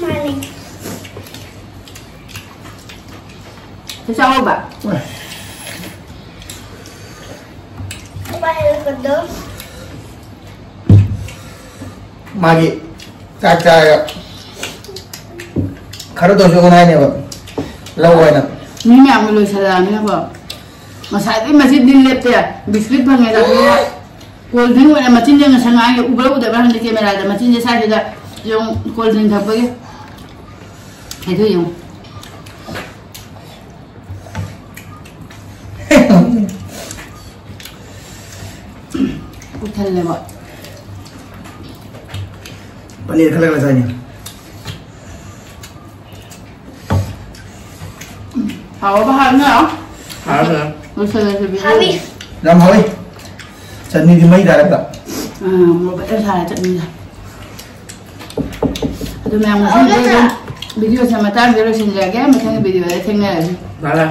ꯃꯥꯅꯦ꯫ ꯆꯥꯛ ꯆꯥꯍꯧꯕ? ꯍꯣꯏ꯫ ꯃꯥꯒꯤ ꯆꯥꯛ ꯆꯥꯔꯒ ꯈꯔ ꯇꯧꯁꯨ ꯍꯥꯏꯅꯦꯕ, ꯂꯧ ꯍꯥꯏꯅ꯫ ꯃꯤ ꯃꯌꯥꯝꯒꯤ ꯂꯣꯏꯁꯜꯂꯛꯑꯕꯅꯤꯅꯀꯣ꯫ ꯉꯁꯥꯏꯗꯩ ꯃꯁꯤ ꯗꯤꯜ ꯂꯦꯞꯇꯦ꯫ ꯕꯤꯁꯀꯤꯠ ꯐꯪꯉꯦ ꯆꯥꯊꯣꯛꯑꯦ꯫ ꯀꯣꯜ ꯗ꯭ꯔꯤꯡ ꯑꯣꯏꯅ ꯃꯆꯤꯟꯁꯦ ꯉꯁꯥꯏ ꯉꯥꯏꯒꯦ ꯎꯕ꯭ꯔꯥ ꯎꯗꯕ꯭ꯔꯥ ꯈꯪꯗꯦ ꯀꯦꯃꯦꯔꯥꯗ꯫ ꯃꯆꯤꯟꯁꯦ ꯁ꯭ꯋꯥꯏꯁꯤꯗ ꯌꯦꯡꯉꯨ, ꯀꯣꯜ ꯗ꯭ꯔꯤꯡ ꯊꯛꯄꯒꯤ꯫ ꯍꯥꯏꯗꯣ ꯌꯦꯡꯉꯨ꯫ ꯄꯨꯛ ꯊꯜꯂꯦꯕ꯫ ꯄꯅꯤꯔ ꯈꯜꯂꯒ ꯆꯥꯏꯅꯦ꯫ ꯍꯥꯎꯕ ꯍꯥꯎꯅ꯫ ꯍꯥꯎꯅ꯫ ꯂꯣꯏꯁꯜꯂꯁꯤ video꯫ ꯍꯥꯎꯏ꯫ ꯌꯥꯝ ꯍꯥꯎꯏ꯫ ꯆꯠꯅꯤꯗꯤ ꯃꯩ ꯇꯥꯔꯦ꯫ ꯑꯥ, ꯃꯣꯔꯣꯛ ꯐꯖꯅ ꯁꯥꯔꯦ ꯆꯠꯅꯤꯁꯦ꯫ ꯑꯗꯨ ꯃꯌꯥꯝ ꯉꯁꯤꯒꯤꯗꯤ ꯑꯗꯨꯝ videoꯁꯦ ꯃꯇꯥꯡꯁꯤꯗ ꯂꯣꯏꯁꯤꯟꯖꯔꯒꯦ꯫ ꯃꯊꯪꯒꯤ videoꯗ ꯊꯦꯡꯅꯔꯁꯤ꯫ Bye bye꯫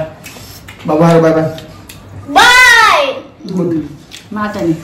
Bye bye, bye bye꯫ Bye꯫ Good꯫ ꯃꯥꯇꯅꯤ꯫